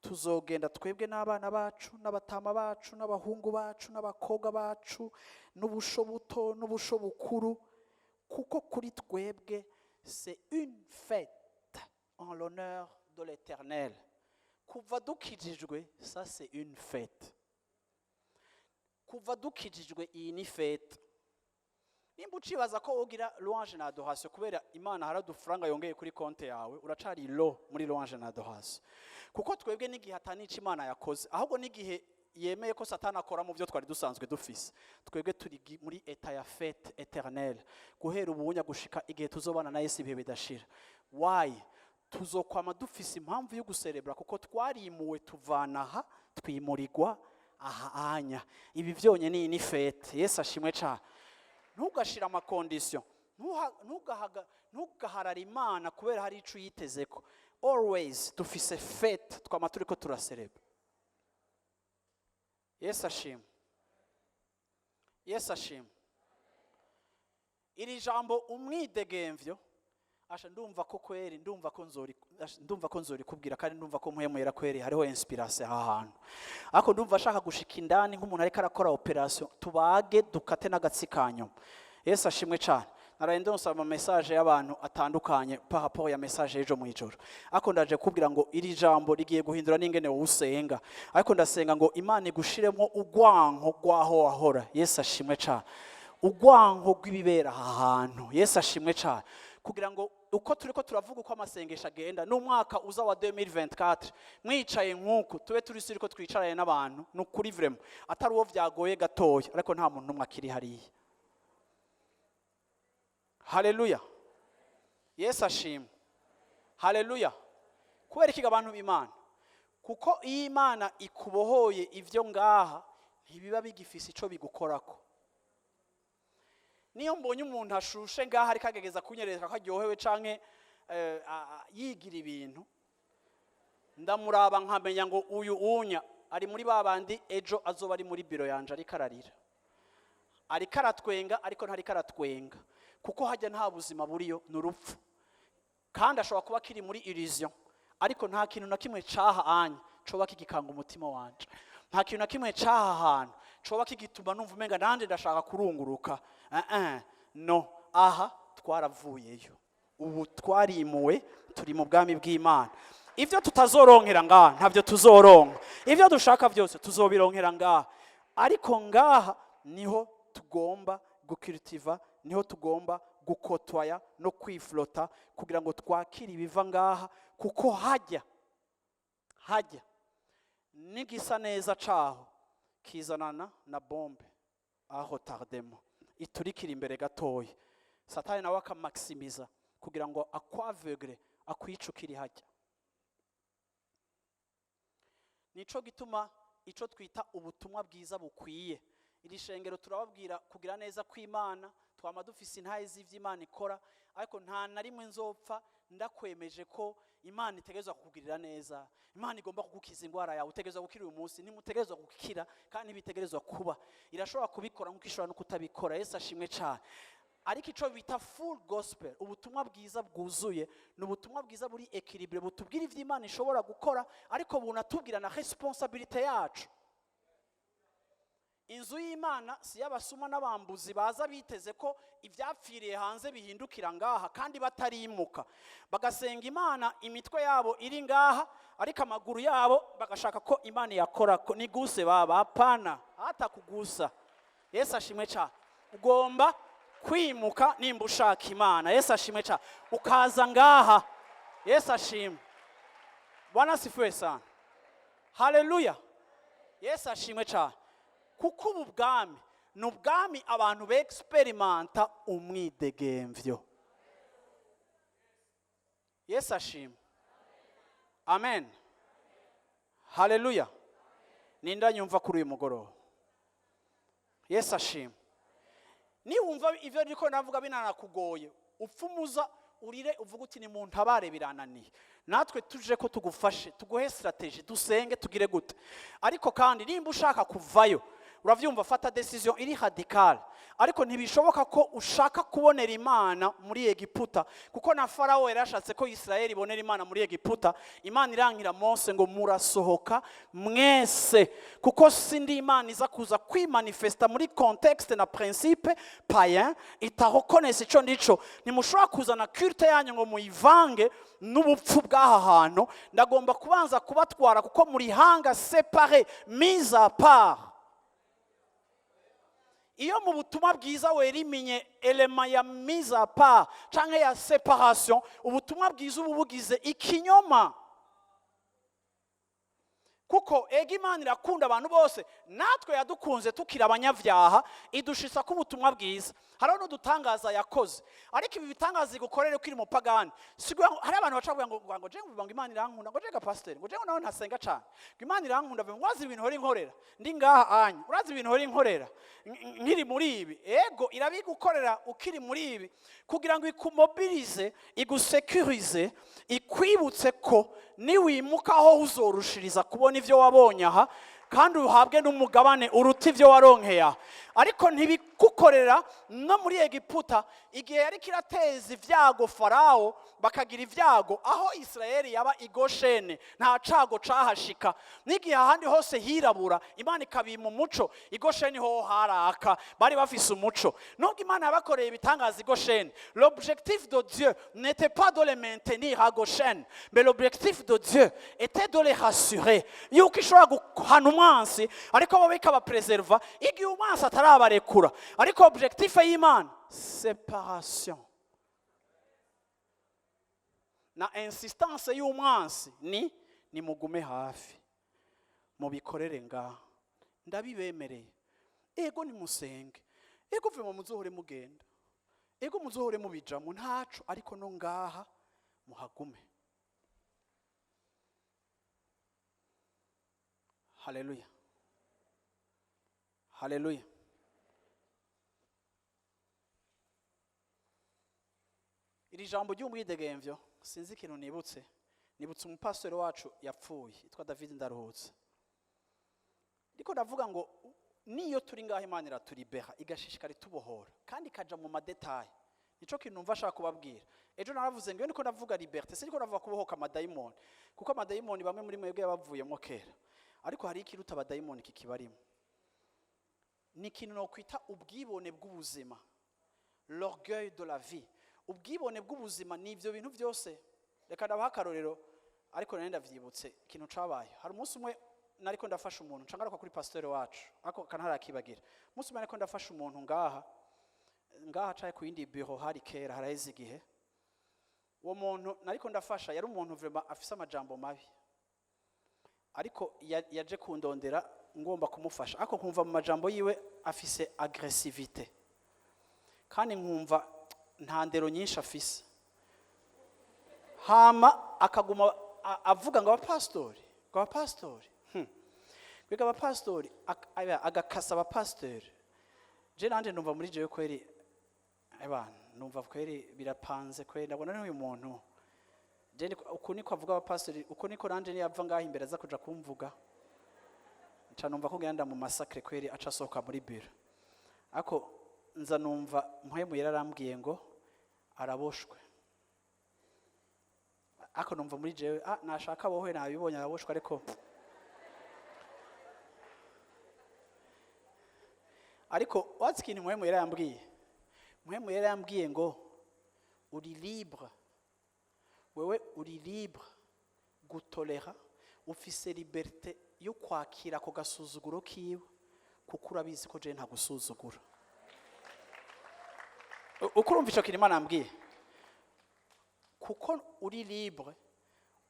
"Tuzogenda twebwe n'abana bacu n'abatama bacu n'abahungu bacu n'abakobwa bacu, n'ubusho buto n'ubusho bukuru, kuko kuri twebwe c'est une fête en l'honneur de l'Éternel." Kuva dukijijwe, ça c'est une fête. Kuva dukijijwe, iyi ni fête. Nimba ucibaza ko ugira louange na adoration kubera Imana hari udufaranga yongeye kuri konti yawe, uracari lo muri louange na adoration. Kuko twebwe n'igihe atanica Imana yakoze, ahubwo n'igihe yemeye ko Satani akora mu byo twari dusanzwe dufise, twebwe turi muri état ya fête éternelle guhera ubunya gushika igihe tuzobana na Yesu ibihe bidashira. Why? Tuzokwama dufise impamvu yo guserebura, kuko twarimuwe, tuvana aha, twimurirwa aha anya. Ibi byonyine ni fête. Yesu ashimwe cyane. Ntugashire amaconditions, ntugaharare Imana kubera hari ico uyitezeko. Always dufise fête, twama turiko turaserebura. Yesu ashimwe. Yesu ashimwe. Iri jambo umwidegemvyo, asha ndumva ko kweri, ndumva ko nzori, asha, ndumva ko nzorikubwira, kandi ndumva ko mpwemwera kweri. Hariho inspiration aha hantu, ariko ndumva ashaka gushika indani nk'umuntu ariko arakora opération, tubage dukate n'agatsi ka nyuma. Yesu ashimwe cyane. Naraye ndonsaba ama message y'abantu atandukanye par rapport ya message y'ejo mu ijoro, ariko ndaje kubwira ngo iri jambo rigiye guhindura n'ingene wowe usenga. Ariko ndasenga ngo Imana igushiremo urwanko rw'aho wahora. Yesu ashimwe cyane. Urwanko rw'ibibera aha hantu. Yesu ashimwe cyane. Kugira ngo uko turiko turavuga uko amasengesho agenda n'umwaka uza wa 2024, mwicaye nk'uku, tube turi siri ko twicaranye n'abantu ni ukuri, vraiment, atari uwo vyagoye gatoya, ariko nta muntu n'umwe akiri hariya. Haleluya! Yesu ashimwe. Haleluya! Kubera ikiga abantu b'Imana, kuko iyo Imana ikubohoye, ivyo ngaha ntibiba bigifise ico bigukorako. Niyo mbonye umuntu ashushe ngaha ariko agerageza kunyereka ko aryohewe canke yigira ibintu, ndamuraba nkamenya ngo uyu unya ari muri ba bandi ejo azoba ari muri biro yanje ariko ararira, ariko aratwenga, ariko ntariko aratwenga, kuko hajya nta buzima buriyo, ni urupfu. Kandi ashobora kuba akiri muri illusion, ariko nta kintu na kimwe caha anya coba kigikanga umutima wanje. Nta kintu na kimwe caha hantu coba kigituma numva umenga nanje ndashaka kurunguruka. No aha twaravuyeyo, ubu twarimuwe, turi mu bwami bw'Imana. Ibyo tutazoronkera ngaha ntabyo tuzoronka, ibyo dushaka byose tuzobironkera ngaha. Ariko ngaha niho tugomba gukiritiva, niho tugomba gukotwaya no kwiflota kugira ngo twakire ibiva ngaha, kuko hajya n'igisa neza caho kizanana na bombe à retardement iturikira imbere gatoya. Satani nawe akamakisimiza kugira ngo akwavegre, akwicukire hajya. Nico gituma ico twita ubutumwa bwiza bukwiye iri shengero, turababwira kugira neza kw'Imana, twama dufise intahe z'ivy'Imana ikora, ariko nta na rimwe nzopfa ndakwemeje ko Imana itegerezwa kukugirira neza, Imana igomba kugukiza indwara yawe, utegerezwa gukira uyu munsi. Ntimutegerezwa gukira, kandi ntibitegerezwa kuba. Irashobora kubikora nk'uko ishobora no kutabikora. Yesu ashimwe cyane. Ariko ico bita full gospel, ubutumwa bwiza bwuzuye, ni ubutumwa bwiza buri équilibré, butubwira ivyo Imana ishobora gukora, ariko bunatubwira na responsabilité yacu. Inzu y'Imana si y'abasuma n'abambuzi baza biteze ko ibyapfiriye hanze bihindukira ngaha kandi batarimuka, bagasenga Imana imitwe yabo iri ngaha, ariko amaguru yabo bagashaka ko Imana yakora ko niguse baba. Hapana, hata kugusa. Yesu ashimwe cyane. Ugomba kwimuka nimba ushaka Imana. Yesu ashimwe cyane. Ukaza ngaha. Yesu ashimwe. Bwana asifiwe sana. Haleluya. Yesu ashimwe cyane. Kuko ubu bwami ni ubwami abantu bexperimenta umwidegemvyo. Yesu ashimwe. Amen. Haleluya. Ninda nyumva kuri uyu mugoroba? Yesu ashimwe. Niwumva ivyo ndiko navuga binanakugoye, upfumuza urire, uvuga uti: "Ni muntabare, birananiye." Natwe tuje ko tugufashe, tuguhe stratégie, dusenge, tugire gute. Ariko kandi nimba ushaka kuvayo, uravyumva, fata décision iri radicale. Ariko ntibishoboka ko ushaka kubonera Imana muri Egiputa, kuko na Farawo yari yashatse ko Isirayeli ibonera Imana muri Egiputa. Imana irangira Mose ngo: "Murasohoka mwese, kuko sindi Imana iza kuza kwimanifesta muri contexte na principe païen itahokonesa ico ndico. Ntimushobora kuzana culte yanyu ngo muyivange n'ubupfu bw'aha hantu. Ndagomba kubanza kubatwara kuko muri hanga séparé, mise à part." Iyo mu butumwa bwiza werimiye élément ya mise à part canke ya séparation, ubutumwa bwiza ubu bugize ikinyoma. Kuko ega Imana irakunda abantu bose, natwe yadukunze tukiri abanyabyaha, idushitsa ko ubutumwa bwiza. Hariho n'udutangaza yakoze, ariko ibi bitangaza igukorere ukiri umupagani. Hari abantu baca bavuga ngo je ngo Imana irankunda, ngo je ga pasiteri, ngo je ngo nawe ntasenga cane, ngo Imana irankunda, ngo urazi ibintu hora inkorera ndi ngaha anya, urazi ibintu hora inkorera nkiri muri ibi. Ego, irabigukorera ukiri muri ibi kugira ngo ikumobilize, igusekurize, ikwibutse ko niwimuka aho uzorushiriza kubona ibyo wabonye aha, kandi uhabwe n'umugabane uruta ibyo waronkeye aha. Ariko ntibikukorera no muri Egiputa. Igihe yariko irateza ibyago Farawo, bakagira ibyago, aho Isirayeli yaba i Goshene nta cago cahashika. N'igihe ahandi hose hirabura, Imana ikabima umuco, i Gosheni ho haraka, bari bafise umuco. Nubwo Imana yabakoreye ibitangaza i Gosheni, l'objectif de Dieu n'était pas de les maintenir à Goshen, mais l'objectif de Dieu était de les rassurer yuko ishobora guhana umwansi, ariko bo bikabapreserva igihe umwansi atarabarekura. Ariko objectif y'Imana, séparation na insistance y'umwansi ni: "Nimugume hafi, mubikorere ngaha, ndabibemereye. Ego, nimusenge, ego vema, muzohore mugenda, ego muzohore mubijamo, ntaco, ariko no ngaha muhagume." Haleluya, haleluya. Iri jambo ry'umwidegemvyo, sinzi ikintu nibutse. Nibutse umupasiteri wacu yapfuye yitwa David Ndaruhutse. Ariko ndavuga ngo niyo turi ngaho, Imana iraturibera, igashishikara itubohora, kandi ikaja mu ma détails. Nico kintu numva ashaka kubabwira. Ejo naravuze ngo iyo ndiko ndavuga liberté, siniko ndavuga kubohoka amadayimoni, kuko amadayimoni bamwe muri mwebwe yabavuyemo kera. Ariko hari ikiruta abadayimoni kikibarimo, ni ikintu nokwita ubwibone bw'ubuzima, l'orgueil de la vie. Ubwibone bw'ubuzima ni ibyo bintu byose. Reka ndabaha akarorero, ariko nari ndavyibutse ikintu cabaye. Hari umunsi umwe nariko ndafasha umuntu, nca ngaruka kuri pasiteri wacu, ariko kanntarakibagira. Umunsi umwe nariko ndafasha umuntu ngaha ngaha caye ku yindi biro, hari kera, haraheze igihe. Uwo muntu nariko ndafasha yari umuntu vraiment afise amajambo mabi, ariko yaje kundondera ngomba kumufasha, ariko nkumva mu majambo yiwe afise agressivité, kandi nkumva nta ndero nyinshi afise. Hama akaguma avuga ngo abapasitori, ngo abapasitori, Mbega abapasitori, agakasa abapasitori. Je nanje numva muri jewe kweri, eba numva kweri birapanze kweri, ndabona n'uyu muntu je uku niko avuga abapasitori, uku niko nanje niyava ngaho imbere aza kuja kumvuga, nca numva ko ngenda mu masakre kweri, aca asohoka muri biro. Ariko Nza numva Mpwemu yararambwiye ngo araboshwe, ariko numva muri jewe, ah, nashaka abohwe, nabibonye araboshwe. Ariko watsi ikintu Mpwemu yarambwiye? Mpwemu yarambwiye ngo uri libre, wewe uri libre gutolera, ufise liberté yo kwakira ako gasuzuguro kiwe, kuko urabizi ko jewe ntagusuzugura. Uko urumva ico kintu Imana yambwiye? Kuko uri libre,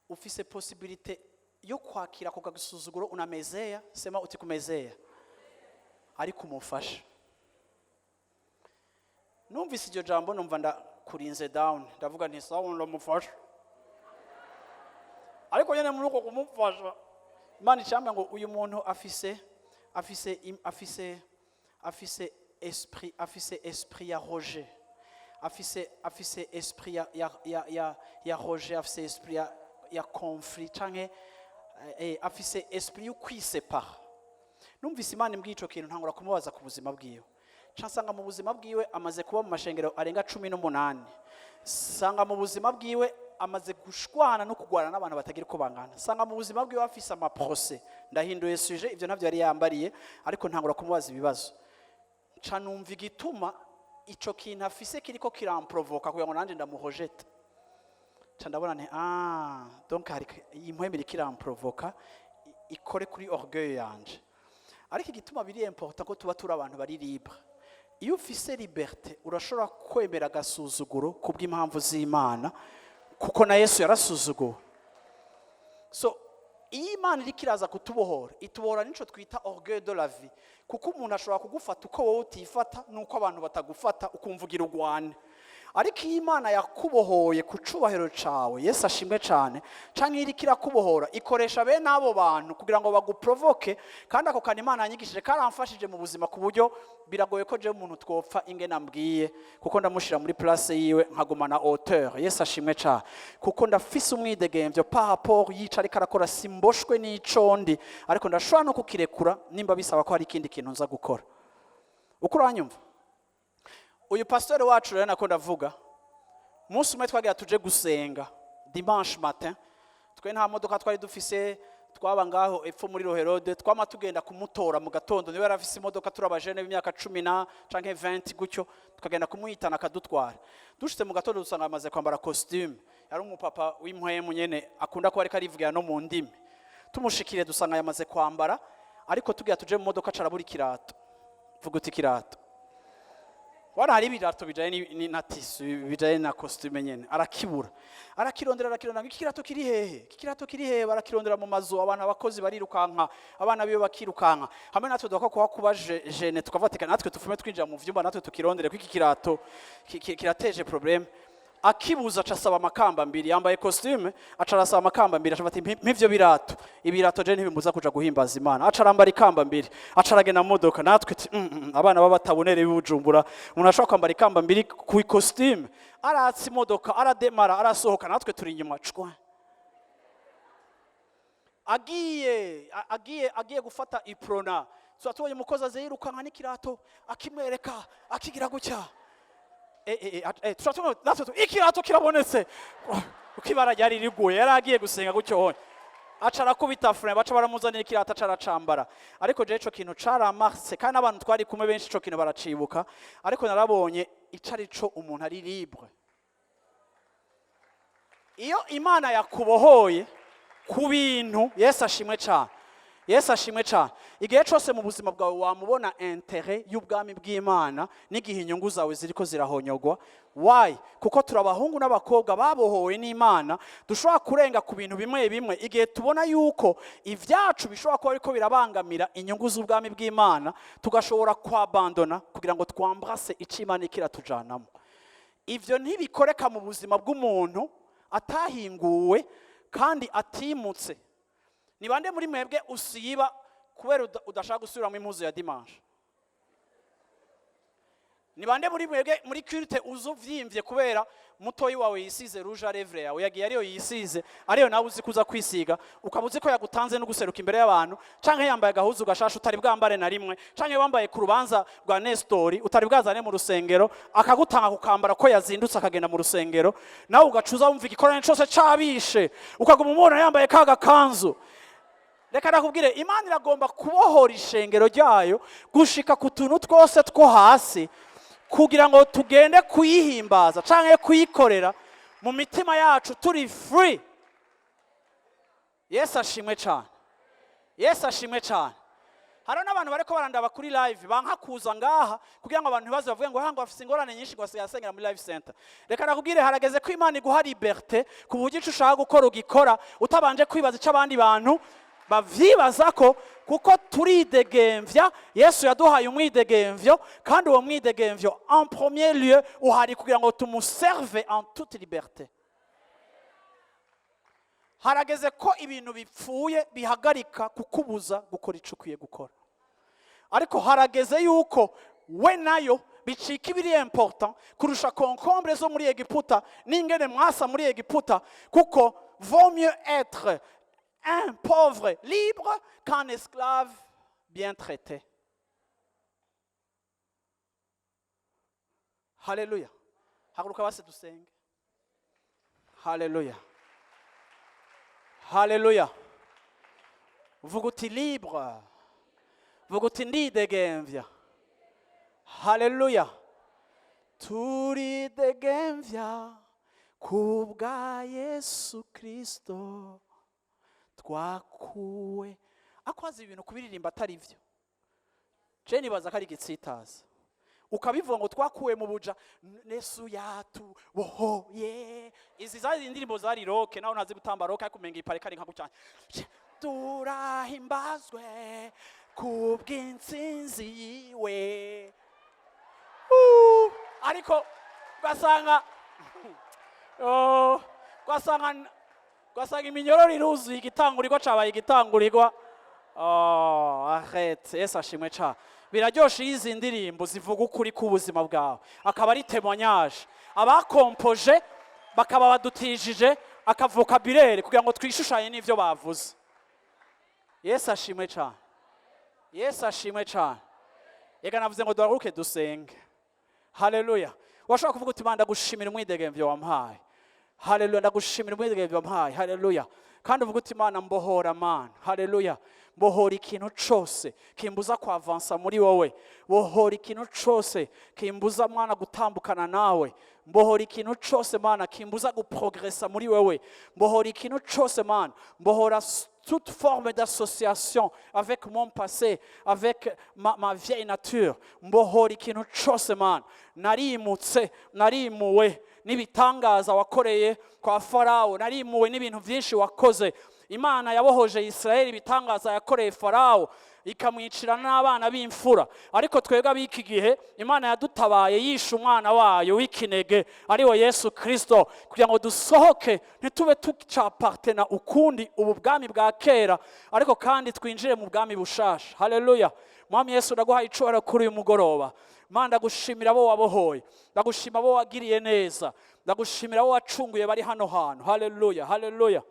ufise possibilité yo kwakira ako gasuzuguro, unamezea, sema uti kumezea, ariko umufasha. Numvise iryo jambo, numva ndakurinze down, ndavuga nti sawa, ndamufasha. Ariko nyene muri uko kumufasha, Imana icambwa ngo uyu muntu afise esprit, afise esprit ya rejet, afise esprit ya rejet, afise esprit ya conflit, canke afise esprit yo kwisepara. Numvise Imana imbwiye ico kintu, ntangura kumubaza ku buzima bwiwe. Nca nsanga mu buzima bwiwe amaze kuba mu mashengero arenga 18. Sanga mu buzima bwiwe amaze gushwana no kugwana n'abantu batagira uko bangana. Sanga mu buzima bwiwe afise amaprocès. Ndahinduye sujet, ivyo ntavyo yari yambariye, ariko ntangura kumubaza ibibazo, nca numva igituma ico kintu afise kiriko kiramprovoka kugira ngo nanje ndamuhojete. Nca ndabona nti ah, donc hari iyi mpwemu iriko iramprovoka ikore kuri orgueil yanje. Ariko igituma biri important ko tuba turi abantu bari libre: iyo ufise liberté, urashobora kwemera agasuzuguro kubw'impamvu z'Imana, kuko na Yesu yarasuzuguwe. So iyo Imana iriko iraza kutubohora, itubohora nico twita orgueil de la vie, kuko umuntu ashobora kugufata uko wowe utifata nuko abantu batagufata, ukumva ugira ugwane. Ariko iyo Imana yakubohoye ku cubahiro cawe, Yesu ashimwe cane, canke iriko irakubohora, ikoresha bene abo bantu kugira ngo baguprovoke. Kandi ako kantu Imana yanyigishije karamfashije mu buzima, ku buryo biragoye ko jewe umuntu twopfa ingene ambwiye, kuko ndamushira muri place yiwe, nkagumana hauteur. Yesu ashimwe cane, kuko ndafise umwidegemvyo par rapport yica ariko arakora. Simboshwe n'ico ndi, ariko ndashobora no kukirekura nimba bisaba ko hari ikindi kintu nza gukora. Uko uranyumva? Uyu pasiteri wacu rero nako ndavuga, umunsi umwe twagira tuje gusenga dimanche matin. Twe nta modoka twari dufise, twaba ngaho epfo muri Roherode. Twama tugenda kumutora mu gatondo, niwe yari afise imodoka. Turi abajene b'imyaka 10 na canke 20 gutyo, tukagenda kumuhitana akadutwara. Dushitse mu gatondo, dusanga amaze kwambara costume. Yari umupapa w'impwemu nyene, akunda kuba ariko arivugira no mu ndimi. Tumushikiriye, dusanga yamaze kwambara, ariko tugira tuje mu modoka, carabura ikirato. Vuga uti ikirato. Wana hari ibirato bijanye na tissu, bijanye na costume nyene. Arakibura, arakirondera, arakirondera, ngo iki kirato kiri hehe? Iki kirato kiri hehe? Barakirondera mu mazu, abantu, abakozi barirukanka, abana biwe bakirukanka, hamwe natwe dukwa kuba kuba gêné, tukavuga natwe tufume twinjira mu vyumba, natwe tukirondere, ko iki kirato kirateje problème. Akibuza, aca asaba amakamba mbiri. Yambaye costume, aca arasaba amakamba mbiri, aca ati: "Mpivyo birato, ibirato je ntibimbuza kuja guhimbaza Imana." Aca arambara ikamba mbiri, aca aragenda mu modoka. Natwe ati, abana baba batabonere b'Ibujumbura, umuntu ashobora kwambara ikamba mbiri ku costume?" Aratsa imodoka, arademara, arasohoka, natwe turi inyuma cwa. Agiye gufata Uprona, tuba tubonye umukozi aze yirukanka n'ikirato, akimwereka, akigira gutya. Tuba tubona natwe ikirato kirabonetse, kuko ibara ryari riguye. Yari agiye gusenga gutyo honyine, aca arakubita frein, baca baramuzanira ikirato, aca aracambara. Ariko jewe ico kintu caramarse, kandi n'abantu twari kumwe benshi ico kintu baracibuka. Ariko narabonye ico ari co umuntu ari libre. Iyo Imana yakubohoye ku bintu, Yesu ashimwe cyane, Yesu ashimwe cyane, igihe cyose mu buzima bwawe wamubona intérêt y'ubwami bw'Imana n'igihe inyungu zawe ziriko zirahonyogwa. Why? Kuko turi abahungu n'abakobwa babohowe n'Imana, dushobora kurenga ku bintu bimwe bimwe igihe tubona yuko ibyacu bishobora kuba biriko birabangamira inyungu z'ubwami bw'Imana, tugashobora kwabandona kugira ngo twambrase icyo Imana ikiratujanamo. Ivyo ntibikoreka mu buzima bw'umuntu atahinguwe kandi atimutse. Ni bande muri mwebwe usiba kubera udashaka gusubiramo impuzu ya dimanche? Ni bande muri mwebwe muri culte uzo vyimvye kubera mutoyi wawe yisize rouge à lèvres yawe, yagiye ariyo yisize, ariyo nawe uzi kuza kwisiga, ukaba uzi ko yagutanze no guseruka imbere y'abantu, canke yambaye agahuzu gashasha utari bwambare na rimwe, canke wambaye ku rubanza rwa Nestori utari bwazane mu rusengero, akagutanga kukambara ko yazindutse akagenda mu rusengero, nawe ugacuza wumva igikorane cose cabishe, ukaguma umubona yambaye ka gakanzu? Reka nakubwire, Imana iragomba kubohora ishengero ryayo gushika ku tuntu twose two hasi, kugira ngo tugende kuyihimbaza canke kuyikorera mu mitima yacu turi free. Yesu ashimwe cyane, Yesu ashimwe cyane. Hariho n'abantu bariko barandaba kuri live banka kuza ngaha kugira ngo abantu ntibaze bavuge ngo ngo afise ingorane nyinshi, ngo asigaye asengera muri Life Center. Reka nakubwire, harageze ko Imana iguha liberté ku buryo ico ushaka gukora ugikora utabanje kwibaza ico abandi bantu bavyibaza ko, kuko turidegemvya. Yesu yaduhaye umwidegemvyo, kandi uwo mwidegemvyo en premier lieu uhari kugira ngo tumuserve en toute liberté. Harageze ko ibintu bipfuye bihagarika kukubuza gukora ico ukwiye gukora, ariko harageze yuko we nayo bicika ibiri important kurusha concombre zo muri Egiputa n'ingene mwasa muri Egiputa, kuko vaut mieux être un pauvre libre qu'un esclave bien traité. Haleluya! Haguruka basi dusenge. Haleluya, haleluya! Vuga uti libre, vuga uti ndidegemvya. Haleluya! Turidegemvya kubwa Yesu Kristo, twakuwe. Akwaza ibintu kubiririmba atari byo, je nibaza ko ari igitsitaza. Ukabivuga ngo twakuwe mu buja, Yesu yatubohoye. Izi zari indirimbo zari rock, nawe ntazi gutamba rock, ariko umenga iparika ari nka gutya: turahimbazwe kubw'intsinzi yiwe. Ariko ugasanga, oh, ugasanga iminyororo iruzuye, igitangurirwa cabaye igitangurirwa. Oh, arrête! Yesu ashimwe ca. Biraryoshe iyo izi ndirimbo zivuga ukuri k'ubuzima bwawe, akaba ari témoignage. Abakompoje bakaba badutijije akavocabulaire kugira ngo twishushanye n'ivyo bavuze. Yesu ashimwe cane, Yesu ashimwe cane. Reka navuze ngo duhaguruke dusenge. Haleluya! Washobora kuvuga uti: "Mana, ndagushimira umwidegemvyo wampaye. Haleluya, ndagushimira umwidegemvyo wampaye." Haleluya! Kandi uvuga uti: "Mana, mbohora, Mana." Haleluya! Mbohora ikintu cose kimbuza kwavansa muri wowe, bohora ikintu cose kimbuza, Mwana, gutambukana nawe, mbohora ikintu cose, Mana, kimbuza guprogresa muri wewe, mbohora ikintu cose, Mana, mbohora toute forme d'association avec mon passé, avec ma vieille nature. Mbohora ikintu cose, Mana. Narimutse, narimuwe n'ibitangaza wakoreye kwa Farawo, narimuwe n'ibintu byinshi wakoze. Imana yabohoje Israeli, ibitangaza yakoreye Farawo ikamwicira n'abana b'imfura, ariko twebwe ab'iki gihe Imana yadutabaye yishe umwana wayo w'ikinege, ariwe Yesu Kirisito, kugira ngo dusohoke, ntitube tucapartena ukundi ubu bwami bwa kera, ariko kandi twinjire mu bwami bushasha. Haleluya! Mwami Yesu, ndaguhaye icubahiro kuri uyu mugoroba. Mana, ndagushimira abo wabohoye, ndagushima abo wagiriye neza, ndagushimira abo wacunguye bari hano hantu. Haleluya, haleluya,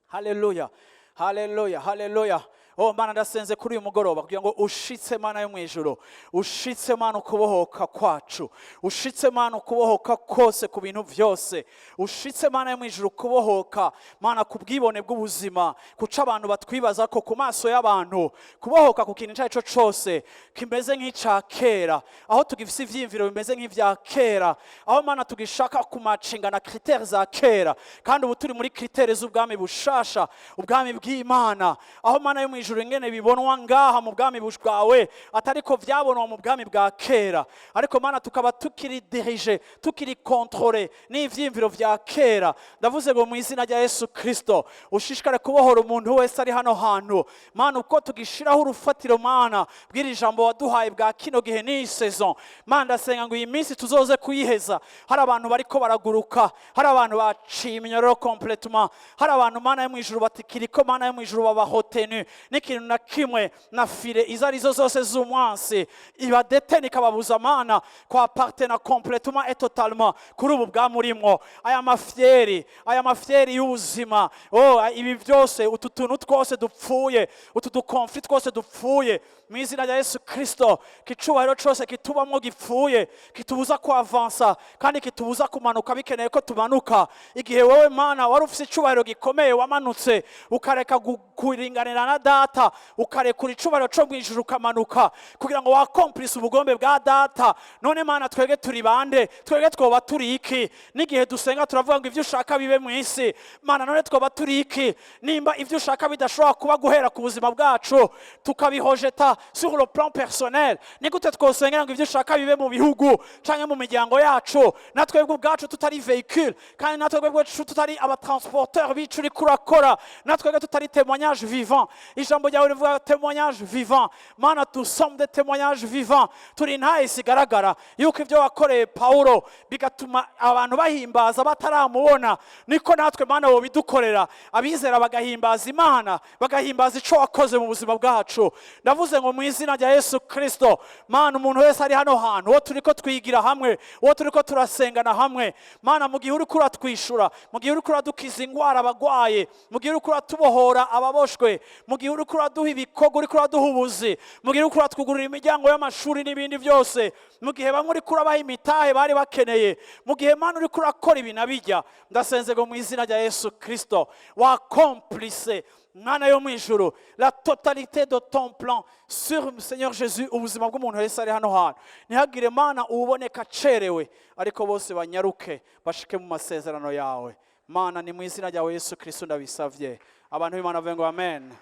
haleluya, haleluya, haleluya! Oh Mana, ndasenze kuri uyu mugoroba kugira ngo ushitse, Mana yo mu ijuru, ushitse, Mana, ukubohoka kwacu, ushitse, Mana, ukubohoka kose ku bintu byose, ushitse, Mana yo mu ijuru, kubohoka, Mana, ku bwibone bw'ubuzima, kuca abantu batwibaza ko ku maso y'abantu, kubohoka ku kintu icyo ari cyo cyose kimeze nk'icya kera, aho tugifise ivyiyumviro bimeze nk'ivya kera, aho, Mana, tugishaka kumacinga na critères za kera, kandi ubu turi muri critères z'ubwami bushasha, ubwami bw'Imana, aho, Mana yo mu ijuru, ingene bibonwa ngaha mu bwami bwawe atariko vyabonwa mu bwami bwa kera, ariko, Mana, tukaba tukiri dirigés, tukiri contrôlés n'ivyiyumviro vya kera. Ndavuze ngo mu izina rya Yesu Kristo, ushishikare kubohora umuntu wese ari hano hantu, Mana, uko tugishiraho urufatiro, Mana, bw'iri jambo waduhaye bwa kino gihe n'iyi saison. Mana, ndasenga ngo iyi minsi tuzoze kuyiheza hari abantu bariko baraguruka, hari abantu baciye iminyororo complètement, hari abantu, Mana yo mu ijuru, batikiriko, Mana yo mu ijuru, babahotenu n'ibintu vya kera. Ndasenze ngo N'ikintu na kimwe na filets izo arizo zose z'umwansi ibadetena, ikababuza, Mana, kwappartenir complètement et totalement kuri ubu bwamurimwo. Aya mafyeri, aya mafyeri y'ubuzima, oh, ibi byose, utu tuntu twose dupfuye, utu duconflits twose dupfuye, mu izina rya Yesu Kristo, kicubahiro cyose kitubamwo gipfuye, kitubuza kwavansa kandi kitubuza kumanuka bikeneye ko tumanuka. Igihe wowe, Mana, wari ufite icubahiro gikomeye, wamanutse ukareka kuringanira na Data, ukarekura icubahiro cyo mu ijuru, ukamanuka kugira ngo waccomplisse ubugombe bwa Data. None Mana, twebwe turi bande? Twebwe twoba turi iki? N'igihe dusenga turavuga ngo ibyo ushaka bibe mu isi. Mana, none twoba turi iki nimba ibyo ushaka bidashobora kuba guhera ku buzima bwacu, tukabihojeta sur le plan personnel? Ni gute twosengera ngo ibyo ushaka bibe mu bihugu canke mu miryango yacu, natwebwe ubwacu tutari véhicule, kandi natwebwe ubwacu tutari abatransporteur b'ico uriko urakora, natwebwe tutari témoignage vivant? Ijambo ryawe rivuga témoignage vivant. Mana, nous sommes des témoignages vivants. Turi intahe zigaragara yuko ibyo wakoreye Pawulo bigatuma abantu bahimbaza bataramubona, niko natwe, Mana, wobidukorera, abizera bagahimbaza Imana, bagahimbaza ico wakoze mu buzima bwacu. Ndavuze ngo mu izina rya Yesu Kristo, Mana, umuntu wese ari hano hantu, uwo turiko twigira hamwe, uwo turiko turasengana hamwe, Mana, mu gihe uriko uratwishura, mu gihe uriko uradukiza ingwara abagwaye, mu gihe uriko uratubohora ababoshwe, mu gihe uriko uraduha ibikorwa, uriko uraduha ubuzi, mu gihe uriko uratwugurura imiryango y'amashuri n'ibindi byose, mu gihe bamwe uriko urabaha imitahe bari bakeneye, mu gihe, Mana, uriko urakora ibi na bijya, ndasenze ngo mu izina rya Yesu Kristo waccomplisse, Mwana yo mu ijuru, la totalité de ton plan sur, Seigneur Jésus, ubuzima bw'umuntu wese ari hano hantu. Ntihagire, Mana, uwuboneka acerewe, ariko bose banyaruke bashike mu masezerano yawe. Mana, ni mu izina ryawe Yesu Kristo ndabisavye. Abantu b'Imana bavuge ngo amen.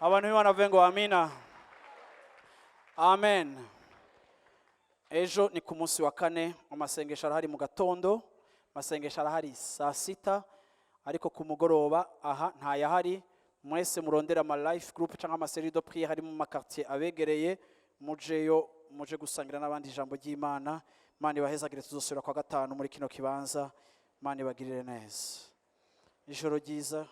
Abantu b'Imana bavuge ngo amina, amen. Ejo ni ku munsi wa kane. Amasengesho arahari mu gatondo, amasengesho arahari saa 6, ariko ku mugoroba aha ntayahari. Mwese murondera ama life group cyangwa amacellules de prière ari mu maquartiers abegereye, mujeyo, muje gusangira n'abandi ijambo ry'Imana. Imana ibahezagire. Tuzosubira kwa gatanu muri kino kibanza. Imana ibagirire neza. Ijoro ryiza.